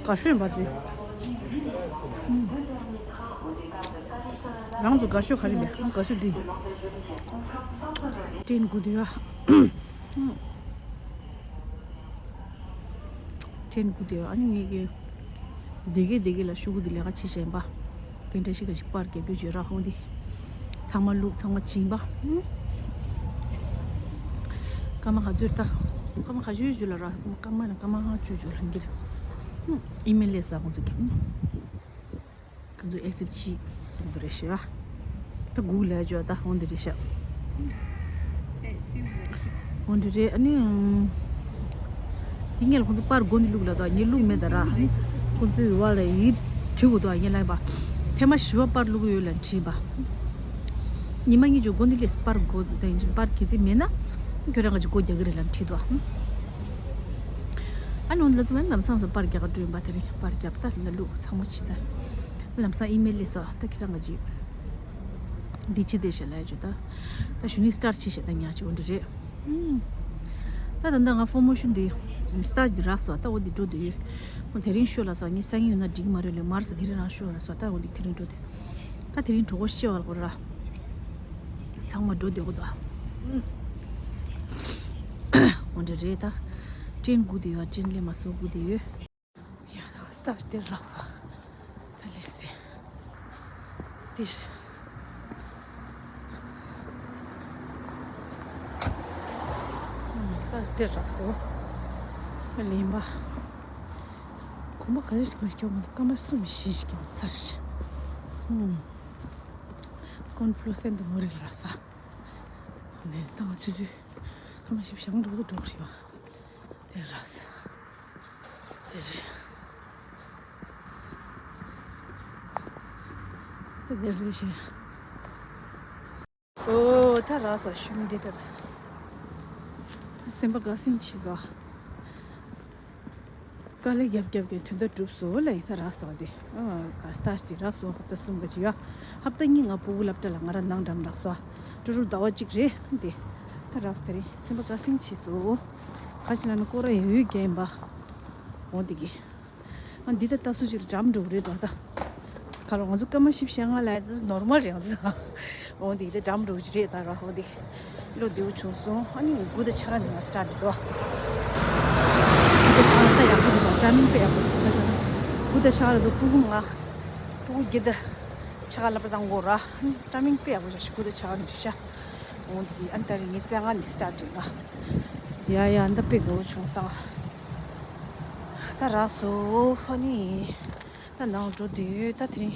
དགའ་ཤོས་ཡིན་པ་དེ། རང་ཚོ་དགའ་ཤོས་ག་རེ་མེད། དགའ་ཤོས་འདི། ཏྲེན་དགུ་དེ་ཡ། ཏྲེན་དགུ་དེ་ཡ། ཨ་ནི་ངེད་ཀྱི་བདེ་གི་བདེ་གི་ལ་ཤུ་གུ་འདི་ལས་ཀ་བྱེད་བྱས་ཡིན་པ། དེ་འདྲ་ཞིག་ག་ཞིག་པར་རྒྱབ་རྒྱུ་བྱོས་ར། ཧོང་འདི་ཚང་མ་བླུགས། ཚང་མ་བྱིན་པ། སྐར་མ་ག་ཚོད་ད། སྐར་མ་ག་ཚོད་བྱོས་ལ་ར། སྐར་མ་ན་སྐར་མ་ཧང་བཅུ་བྱོས་ལྷང་གི་རེད། ཨི་མེལ་ལས་ས་ཁོང་ཚོ་རྒྱབ་ན། ཁོང་ཚོ་ཨེག་སེབ་ཅི་འདུག་རེད་ཤག་ད་གུག་ལས་བྱོས་ད་ཧོང་འདི་རེད་ཤག་འོ་འདི་རེད། ཨ་ནི། དེ་ངས་ལ་ཁོང་ཚོ་པར་མགོ་ནས་བླུགས་ལ་དང་ངས་བླུགས་མེད་ད་ར། ཁོང་ཚོའི་བ་ལ་ཡིད་བྲིས་འོ་དོ། ངས་ལ་ཡིན་པ། ཐེངས་མ་བཞི་པ་པར་བླུགས་ཡོད་ལ་བྲིས་པ། ཉི་མ་གཉིས་ཀྱི་མགོ་ནས་སླེབས་པར་མགོ་དང་ཡིན་པར་གི་ཚིག་མེད་ན། ཁྱོད་རང་ག་ཅིག་སྒོ་རྒྱག་གི་རེད་ལ་བྲིས་དོ། ཨ་ནི་འོ་ལ་ཚོ་མ་ལམ་སང་སོ་པར་རྒྱག་ག་འགྲོ་ཡིན་པ། དེ་རིང་པར་རྒྱབ་ད་ལ་བླུགས་ཚང་མ་བྱས་ཚར། ལམ་སང་ཨི་མེལ་སླེབས་སོ། ད་ཁྱེད་རང་ག་ཅིག་འདི་ཅི་བདེ་ཤ་ལ་ཡ་ཅོ་ད། ད་གཞུག་ནས་སི་ཊར་ཊི་བྱེད་ཤ་ད་ཉག་ཅིག་འོ་འདི་རེད། ད་ད་ད་ང་ཕོ་མོ་ཤུ་འདི་སི་ཊར་ཊི་འདི་རག་སོ། ད་འོ་འདི་འགྲོ་འདི་ཡོད། འོ་དེ་རིང་ཤོ་ལ་སོ། ངས་སང་ཉིན་ཡོད་ན་འགྲིག་མ་རེད་ལེ་མར་ས། དེ་རིང་རང་ཤོ་ལ་སོ། ད་འོ་འདི་དེ་རིང་འགྲོ་འདི། ད་དེ་རིང་གྲོགས་པོ་ཤེས་བ་ལ་གོ་ར། ཚང་མ་འགྲོ་འདི་གོ་ད། འོ་འདི་རེད་ད། ཏྲེན་དགུ་འདི་ཡོད། ཏྲེན་ལས་མ་སོ་དགུ་འདི་ཡོད། ཡ་ད་སི་ཊར་ཊི་དེར་རག་ས། ད་ལེས་ཏེ། དེ་ཤི། སི་ཊར་ཊི་དེར་རག་སོ། ལེན་པ། གོམ་པ་ག་རེ་ཞིག་མ་སྐྱོ་མ་འདུག་སྐར་མ་གསུམ་བཞི་ཞིག་སྐྱོ་ཚར། ཀོན་ཕུ་ལོ་སེན་དུ་མོ་རིག་རག་ས། ནས་ད་ང་ཚོས་ཚོས་སྐར་མ་བཞི་བཞག་འགྲོ་དུ་འགྲོ་རེད་བ། དེ་རག་ས། དེ་རེད། དེ་དེ་རེད་ཤེས། ཨོ་ད་རག་ས་ཤུམ་དེ་ད། སེམས་པ་དགའ་སེམས་ཆེ་སོ། དཀའ་ལས་རྒྱབ་རྒྱབ་ཀྱི་དོན་དག་གྲུབ་སོ་ལ་ཡིན་ད་རག་སོ་དེ། ཨ་ག་སི་ཊར་ཊི་དེ་རག་སོ། ཧབ་ཏ་གསུམ་ག་ཅི་ཡོད། ཧབ་ཏ་གཉིས་ང་ཕྲུ་གུ་སློབ་གྲྭ་ལ་ང་རང་ནང་འགྲམ་རག་སོ། ཀྲུ་ཀྲུ་ཟླ་བ་གཅིག་རེད་དེ། ད་རག་སོ་དེ་རིང་སེམས་པ་དགའ་སེམས་ཆེ་སོ། ག་ཅི་ལ་ནི་སྐོར་ར་ཡོད་ཡོད་རྒྱན་པ། འོ་དེ་གི། ཨ་འདི་ད་ལྟ་སུ་ཅིག་འགྲམ་འགྲོ་གི་རེད་དོ་ད། ག་ལ་ང་ཚོ་སྐར་མ་བཞི་བཅུ་ཞེ་ལྔ་ལ་ནོར་མལ་རེད་ང་ཚོ། འོ་འདི་ད་འགྲམ་འགྲོ་གི་རེད་ད་ར། འོ་འདི་བློ་བདེ་བོ་བྱུང་སོང་། ཨ་ནི་དགུ་དང་ཕྱེད་ཀ་ནས་ང་སི་ཊར་ཊི་འགྲོ། དགུ་དང་ཕྱེད་ཀ་ད་ཡག་པོ་འདུག་ཊའི་མིང་དཔེ་ཡག་པོ་འདུག་དགུ་དང་ཕྱེད་ཀ་ལ་འདུག་ཕྲུ་གུ་ང་ཕྲུ་གུ་བརྒྱད་དང་ཕྱེད་ཀ་སློབ་གྲྭ་བཏང་དགོས་ར། ཊའི་མིང་དཔེ་ཡག་པོ་བྱ་ཞིག་དགུ་དང་ཕྱེད་ཀ་ནས་འགྲིག་ཤག་འོ་འདི་གི་ཨ་ནི་ད་རིང་ངས་བཙན་ང་ནས་སི་ཊར་ཊི་འགྲོ་ང་། ཡ་ཡ་ཨ་ནི་ད་དཔེ་དགའ་བོ་བྱུང་ད། ད་རག་སོང་། ཨ་ནི་ད་ནང་འགྲོ་དུས་ད་དེ་རིང་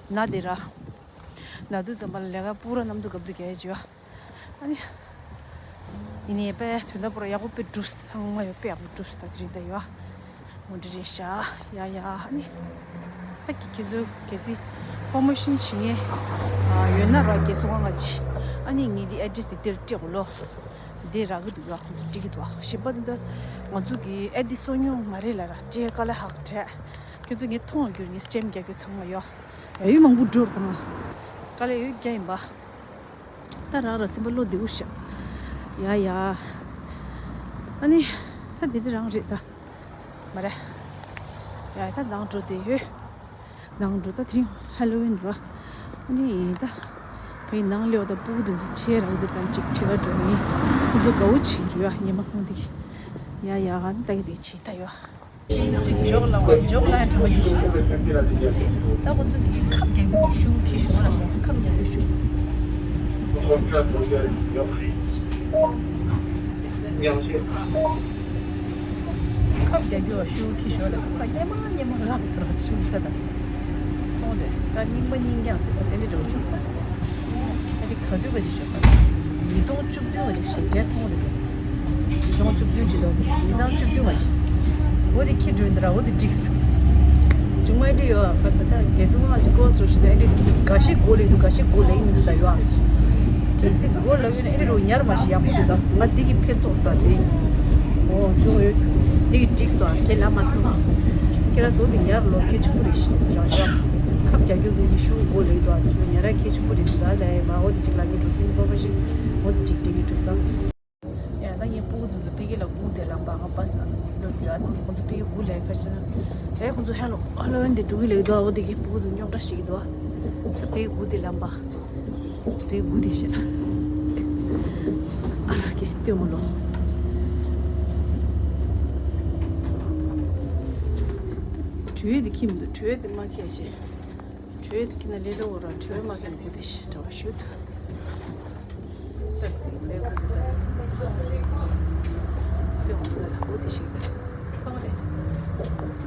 ན་དེ་ར། ན་དུས་ཙམ་པ་ལ་ལས་ཀ་སྤུ་ར་གནམ་དུ་གབ་དུ་གས་བྱོས། ཨ་ནི། ཡིན་ནའི་དཔེ་དོན་དག་པོ་ར་ཡག་པོ་དཔེ་འགྲུབ་སོང་། ཚང་མ་ཡོད་དཔེ་ཡག་པོ་འགྲུབ་སོང་། ད་དེ་རིང་ད་ཡོད། འོ་འདྲ་རེད་ཤག་ཡ་ཡ། ཨ་ནི། ད་ཀྱི་ཁྱེད་ཚོ་གལ་སྲིད་ཕོར་མེ་ཤན་བྱེད་མཁན་ཡོད་ན་ར། རྒས་གསོ་ཁང་ང་ཅི། ཨ་ནི་ངས་འདི་ཨེ་ཌི་རེ་སི་འདི་འདིར་སྤྲད་དགོས་ལོ། འདི་རག་གི་འདུག་ཡ། ཁོང་ཚོ་འགྲིག་གི་འདུག་ཨ། གཞན་པ་འདི་ད་ང་ཚོ་གི་ཨེ་ཌི་རེ་སི་སོ་མྱོང་མ་རེད་ལ་ར། སྤྲད་དཀའ་ལས་ཁག་དྲགས། ཁྱོད་ཚོ་ངས་མཐོང་བ་གྱུར། ངས་སྐྱེམས་རྒྱག་རྒྱུ་ཚང་མ་ཡོད། ཡ་ཡུལ་མང་པོ་འགྲོ་དང་། དཀའ་ལས་ཡོད་རྒྱ་ཡིན་པ། ད་རག་ར་སེམས་པ་བློ་བདེ་པོ་ཤག་ཡ་ཡ། ཨ་ནི། ད་འདི་འདྲ་རང་རེད་ད། མ་རེད། ཡ་ད་ནང་འགྲོ་བསྡད་ཡོད། ནང་འགྲོ། ད་དེ་རིང་ཧ་ལོ་ཝིན་ར། ཨ་ནི་ད་བའི་ནང་ལོགས་ད་སྤུ་གུ་དེ་ཚོ་ཆེ་རང་དེ་དང་གཅིག་ཁྲིད་ག་འགྲོ་ནི། ཁོ་ཚོ་དགའ་བོ་བྱེད་ཀྱི་ཡོད། ཉི་མ་ཁོང་དེ། ཡ་ཡ། ཨ་ནི་ད་གི་དེ་བྱེད་ད་ཡོད། གཅིག་འཇོག་ལ་བ་འཇོག་ལ་གྲ་མ་གཅིག་ཤེས། ད་ཁོ་ཚོ་གི་ཁབ་རྒྱག་རྒྱུ་ཤུགས་ཁྱི་ཤུགས་ལ་སོང་། ཁབ་རྒྱག་རྒྱུ་ཤུགས། ཁབ་རྒྱག་རྒྱུ་ཤུགས་ཁྱི་ཤུགས་ལ་སོང་། སྙེ་མ་སྙེ་མ་རག་སོང་། ཤུགས་ས་དང་། མཐོང་དེ་ད་རྙིང་པ་རྙིང་རྐྱང་དེ་ད་དེ་འདྲ་འགྲོ་ཆུག་ད། ཨ་དེ་ག་དུས་བ་ཅིག་ཤོད་པ། ཉིས་སྟོང་བཅུ་བདུན་བ་ཅིག་ཞེ་དྲག་མཐོང་རེད། ཉིས་སྟོང་བཅུ་བདུན་ཅིག་འདུག་ཉིས་སྟོང་བཅུ་བདུན་བ་ཅིག་འོ་དེ་ཁྱི་འགྲོ་ཡིན་ད་ར། འོ་དེ་འགྲིགས། བྱུང་བ་འདྲི་ཡོད་ཨ། ཁ་ཚ་ད་རྒན་གསུང་བ་ཞིག་ཀོ་སོ་ཞིག་ད་འདྲི་འགའ་ཤས་མགོ་ལེགས་འདུག་འགའ་ཤས་མགོ་ལེགས་མི་འདུག་ད་ཡོད་ཨ། གལ་སྲིད་མགོ་ལེགས་ཡོད་ན་ཨེ་རེ་རུ་ཉར་མ་ཞིག་ཡག་པོ་འདུག་ད་ང་འདི་གི་ཕན་ཐོགས་ད་དེ། འོ་ཅོ་ཡོད། འདི་གི་འགྲིགས་སོ་ཨ། ཁྱེད་ལ་མ་སོང་ཨ། ཁྱེད་ར་སོ་འདི་ཉར་ལོ་ཁྱེད་ཆུང་རེད་ཤི་ད་ཅོ་ཅོ། ཁབ་རྒྱག་རྒྱུ་གི་ཡི་ཤུ་མགོ་ལེགས་འདུག་ཨ། དེ་ཚོ་ཉར་ར་ཁྱེད་ཆུང་པོ་རེད་འདུག་ད་ལས་མ་འོ་དེ་གཅིག་ལ་ངས་འགྲོ་སྲིད་པ་པ་ཞིག་འོ་དེ་གཅིག་འགྲིག་གི་འགྲོ་ས། ཡ་ད་ངའི་སྤུ་གུ་དེ་ཚོ་ཕ་གི་ལ་སྒུག་བསྡད་ལམ་པ་ང་པ་སང་ལོ་དུས་ཨ་ནི་ཁོང་ཚོ་ཕ་གི་སྒུག་ལས་ཁ་ཤས་ན། ཨེ་ཁོང་ཚོ་ཧ་ལོ་ཧ་ལོ་ཝིན་དེ་འགྲོ་གི་ལེགས་འདུག་ཨ། འོ་དེ་གི་སྤུ་གུ་དེ་རྙོག་དྲ་ཞིག་གི་འདུག་ཨ། ད་ཕ་གི་སྒུག་བསྡད་ལམ་པ། ཕ་གི་སྒུག་བསྡད་ཤག་ཨ་ར་ཀེ་ལྟོས་མོ་ལོ། དྲོད་དེ་ཁྱིམ་དུ་དྲོད་དེ་མ་ཁྱེར་ཤེས། དྲོད་དེ་ཁྱེར་ན་ལེ་ལོ་འོ་ར། དྲོད་མ་ཁྱེར་ན་སྒུག་བསྡད་ཤག་འདྲ་བ་ཞུ་ཐུབ།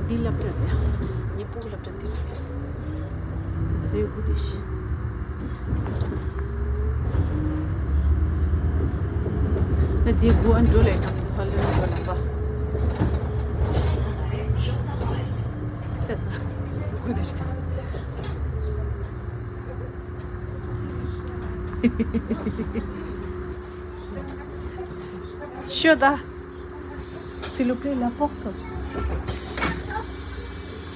འདི་སློབ་གྲྭ་རེད། ངའི་སྤུ་གུ་སློབ་གྲྭ་འདི་རེད། ད་ལྟ་རེད་སྒུག་བསྡད་ཤག་ད་འདི་སྒུག་ཨ་འགྲོ་ལས་ཁག་འདུག་ཧ་ལས་འགྲོ་ལམ་པ། ད་ད་སྒུག་བསྡད་ཤག་ཤོད་ད། S'il vous plaît, la porte.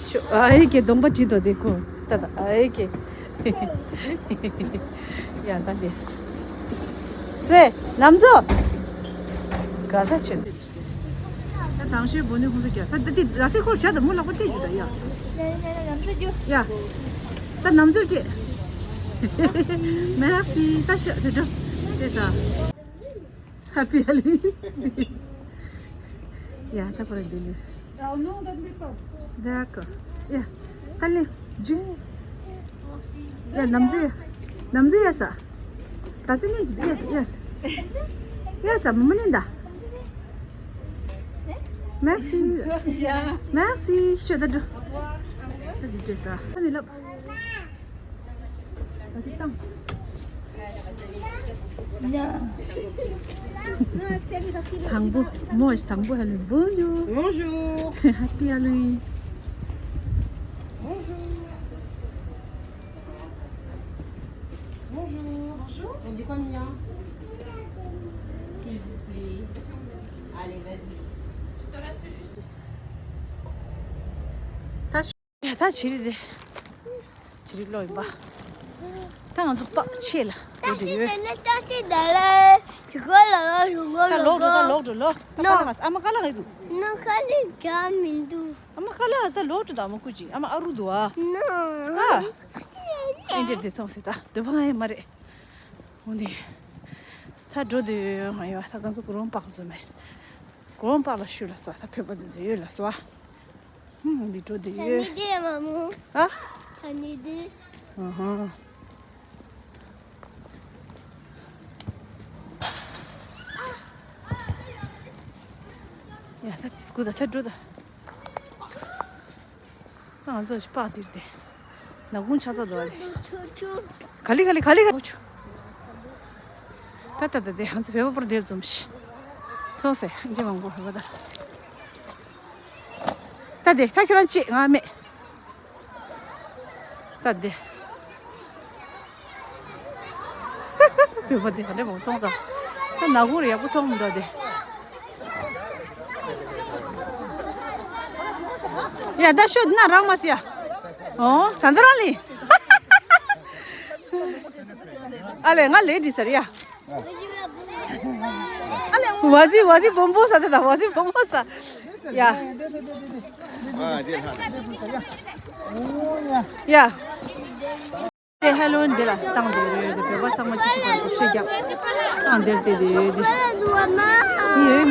ཤོད། ཨ་ཡེ་ཀེ་གདོང་པ་བྲིས་དོ་དེ་ཁོ། ད་ད་ཨ་ཡེ་ཀེ། ཡ་ད་ལེས། སེ་ལམ་བཟོ། ག་ད་ཆེ། ད་དང་ཤོས་བོ་ནི་ཁོང་ཚོ་རྒྱ་ད་ད་དེ་ར་སེ་ཁོར་བྱ་ད་མོ་ལག་པ་སྤྲད་ཅིག་ད་ཡ། ཡ། ད་ནམ་ཚོད་སྤྲད། Merci ད་ཤོད་ད་འགྲོ། སྤྲད་ད། Happy Halloween. ཡ་ད་པར་འདི་ལུས། D'accord. ཡ། ད་ལེ། ཇུ། ཡ་ནམ་ཚོད། ནམ་ཚོད་ཡ་ས། ད་སེ་ནི་ཇུ་ཡ་ས། ཡ་ས་མ་མ་ནི་ད། Merci. Merci. ཤོད་ད་འགྲོ། ད་འདི་སྤྲད་ས། ཨ་ནི་ལབ། དང་པོ་མོ་ཞིག་དང་པོ་ཧ་ལས། Bonjour. Bonjour. Happy Halloween. Bonjour. Bonjour. Bonjour. On dit quoi, Mia? S'il vous plaît. Allez, vas-y. ད་བྱི་རིལ་དེ། བྱི་རིལ་ལོ་ཡིན་པ། ད་ང་ཚོ་པ་ཆེ་ལ་འགྲོ་དེ་ཡོད། ད་ལོག་འགྲོ་ད་ལོག་འགྲོ་ལོ། ད་ཁ་ལག་ཨ་མ་ཁ་ལག་ཡི་འདུག་ཨ་མ་ཁ་ལག་ག་མི་འདུག་ཨ་མ་ཁ་ལག་ད་ལོག་འགྲོ་ད་ཨ་མ་ཀུ་ཅི་ཨ་མ་ཨ་རུ་འདུག་ཨ། ཨ། ཨིན་དེ་དེ་ཐོང་སེ་ད་འདོད་པ་ང་ཡི་མ་རེད། འོ་འདི། ད་འགྲོ་དེ་ཡོད་ང་ཡོད། ད་ང་ཚོ་གུ་རོང་པག་ཚོ་མེད། གུ་རོང་པག་ལ་ཤུ་ལ་སོ། ད་ཕེབས་པ་དེ་ཚོ་ཡོད་ལ་སོ། ཧུམ། འདི་འགྲོ་དེ་ཡོད། ཤ་ནི་དེ་མ་མོ། ཨ། ཤ་ནི་དེ། ཨ་ཧ། ཡ་ད་དེ་སྐུ་ད་ད་འགྲོ་ད། ང་ཚོ་ཞིག་པགས་དེར་དེ། ནག་ཁུང་ཆགས་ཚར་འདུག་ཨ་ལེ། ཆུ་ཆུ། ག་ལེ་ག་ལེ་ག་ལེ་ག་ལེ། ད་ད་ད་དེ་ང་ཚོ་བོད་པ་པར་དེར་འཛོམས་ཤིག་ཐོག་སེ་ཨིན་ཇི་མང་པོ་བོད་པ་ད། ད་དེ་ད་ཁྱོད་རང་ཅིག་ང་མེད། ད་དེ། བོད་པ་དེ་ག་འདྲ་མང་མཐོང་དང་། ད་ནག་ཁུང་རེ་ཡག་པོ་མཐོང་མི་འདུག་དེ། ཡ་ད་ཤོད་ན་རང་མ་སི་ཡ། ཨོ་ད་འདི་རང་ལི། ཨ་ལེ་ང་ལེ་འདི་ཟེར་ཡ། ཨ་ལེ་ཝ་ཟི་ཝ་ཟི་བོམ་བོ་ས་དེ་ད་ཝ་ཟི་བོམ་བོ་ས། ཡ། ཡ། དེ་ཧེ་ལོ་ཝིན་འདི་ལ་བཏང་འདོད་རེད་དེ། བོད་པ་ཚང་མ་གཅིག་གཅིག་པར་ཐབས་ཤེས་རྒྱབ་བཏང་འདིར་དེ་དེ་དེ་ཡོད་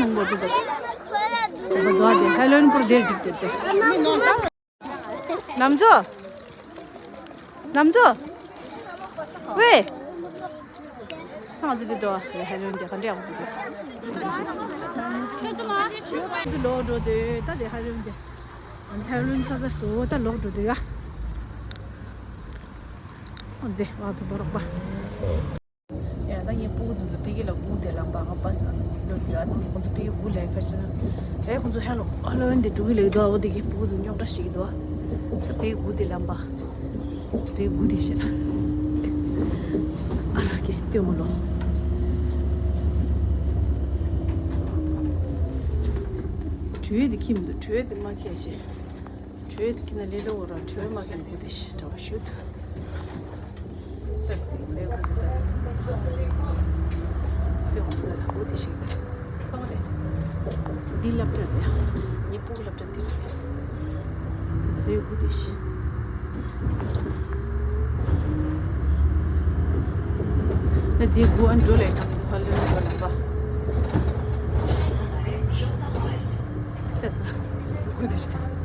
མང་པོ་འདུག་དེ་བོད་པ་འདུག་དེ་ཧེ་ལོ་ཝིན་པོར་དེར་འགྲིག་དེ་དེ། ནམ་ཚོ། ནམ་ཚོ། ཝེ། ང་ཚོ་དེ་དོ་ཧེ་ལོ་ཝིན་དེ་ག་འདྲ་ཡག་པོ་འདུག་དེ། ལོག་འགྲོ་དེ་ད་དེ་ཧེ་ལོ་ཝིན་དེ། ང་ཚོ་ཧེ་ལོ་ཝིན་ཚ་ཚ་སོ་ད་ལོག་འགྲོ་དེ་ཡ། འདི་བ་བོད་པ་རོགས་པ། ཡ་ད་ངའི་སྤུ་གུ་དེ་ཚོ་ཕ་གི་ལ་སྒུག་དེ་ལམ་པ་ང་བ་སི་ནང་སླེབས་དུས་ཨ་ནི་ཁོང་ཚོ་ཕ་གི་སྒུག་ལས་ཁ་ཤས་ན། ཨེ་ཁོང་ཚོ་ཧེ་ལོ་ཧེ་ལོ་ཝིན་དེ་འགྲོ་གི་ལེགས་འདུག་འོ་དེ་གི་སྤུ་གུ་དེ་རྙོག་དྲ་ཞིག་འདུག་ད་ཕ་གི་སྒུག་དེ་ལམ་པ། ཕ་གི་སྒུག་དེ་ཤ། ཨ་ར་གེ་ལྟོས་མོ་ལོ། དྲོད་དེ་ཁྱིམ་དུ་དྲོད་དེ་མ་ཁྱེར་ཤེས། དྲོད་ཀྱི་ན་ལེ་ལོ་ར་དྲོད་མ་ཀྱི་ན་བུ་དེ་ཞིག་གྲྭ་བ་ཞུ་དུ། འདི་སློབ་གྲྭ་རེད། ངའི་སྤུ་གུ་སློབ་གྲྭ་འདིར་རེད། བུ་དེ་ཞིག་ད་འདི་སྒུག་ཨ་འགྲོ་ལས་ཀྱང་ཧ་ལས་འགྲོ་ལ་པ། ད་ཚོ་སྒུག་དེ་ཞིག་ད།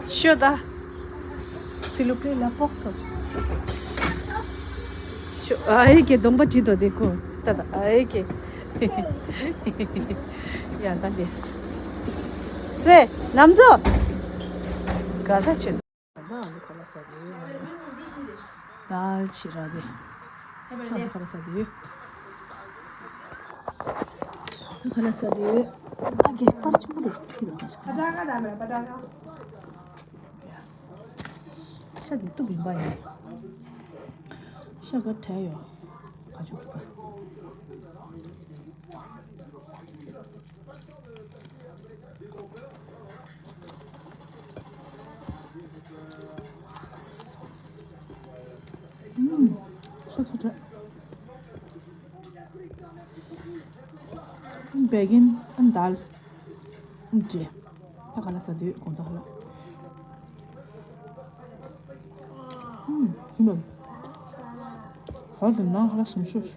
ཤོད་ད། སི་ལུ་པེ་ལ་པོག་ཏོ། ཤོ་ཨ་ཨེ་ཀེ་གདོང་པ་བྲིས་དོ་དེ་ཁོ། ད་ད་ཨ་ཨེ་ཀེ། ཡ་ད་ལེས། སེ་ནམ་ཚོ། ག་ད་ཆེ། ད་ཨ་ནི་ཁ་ལག་ཟ་དེ་ཡོད། ད་ཕྱི་ར་དེ། ད་ཁ་ལག་ཟ་དེ་ཡོད། ད་ཁ་ལག་ཟ་དེ་ཡོད། ཨ་ཀེ་པར་ཆུང་པོ་རེད། ཁྱི་དང་ཁ་ཤ། ཤ་དེ་གཏུབ་ཡིན་པ་ཡིན། ཤ་ག་བྲལ་ཡོད། ཁ་ཆུ་ག་ཨུམ། ཤ་ཚ་དྲགས། ཨུམ། བེ་གིན། ཨུམ། དཱལ། ཨུམ། ཅེ། ད་ག་ལ་ཟ་དུས་གོང་ད་ཧ་ལ། ཨུམ། ཧུམ། ཧ་ལ་ནང་ཧ་ལ་སུམ་ཤོས།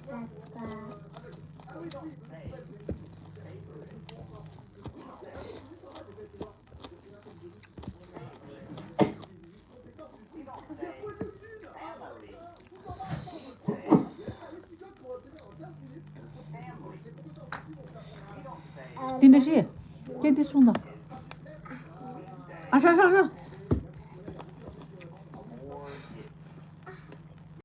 འདི་འདྲ་ཞིག་ཀྱེ་འདི་སོང་དང་། ཨ་ཧྲ་ཧྲ་ཧྲ།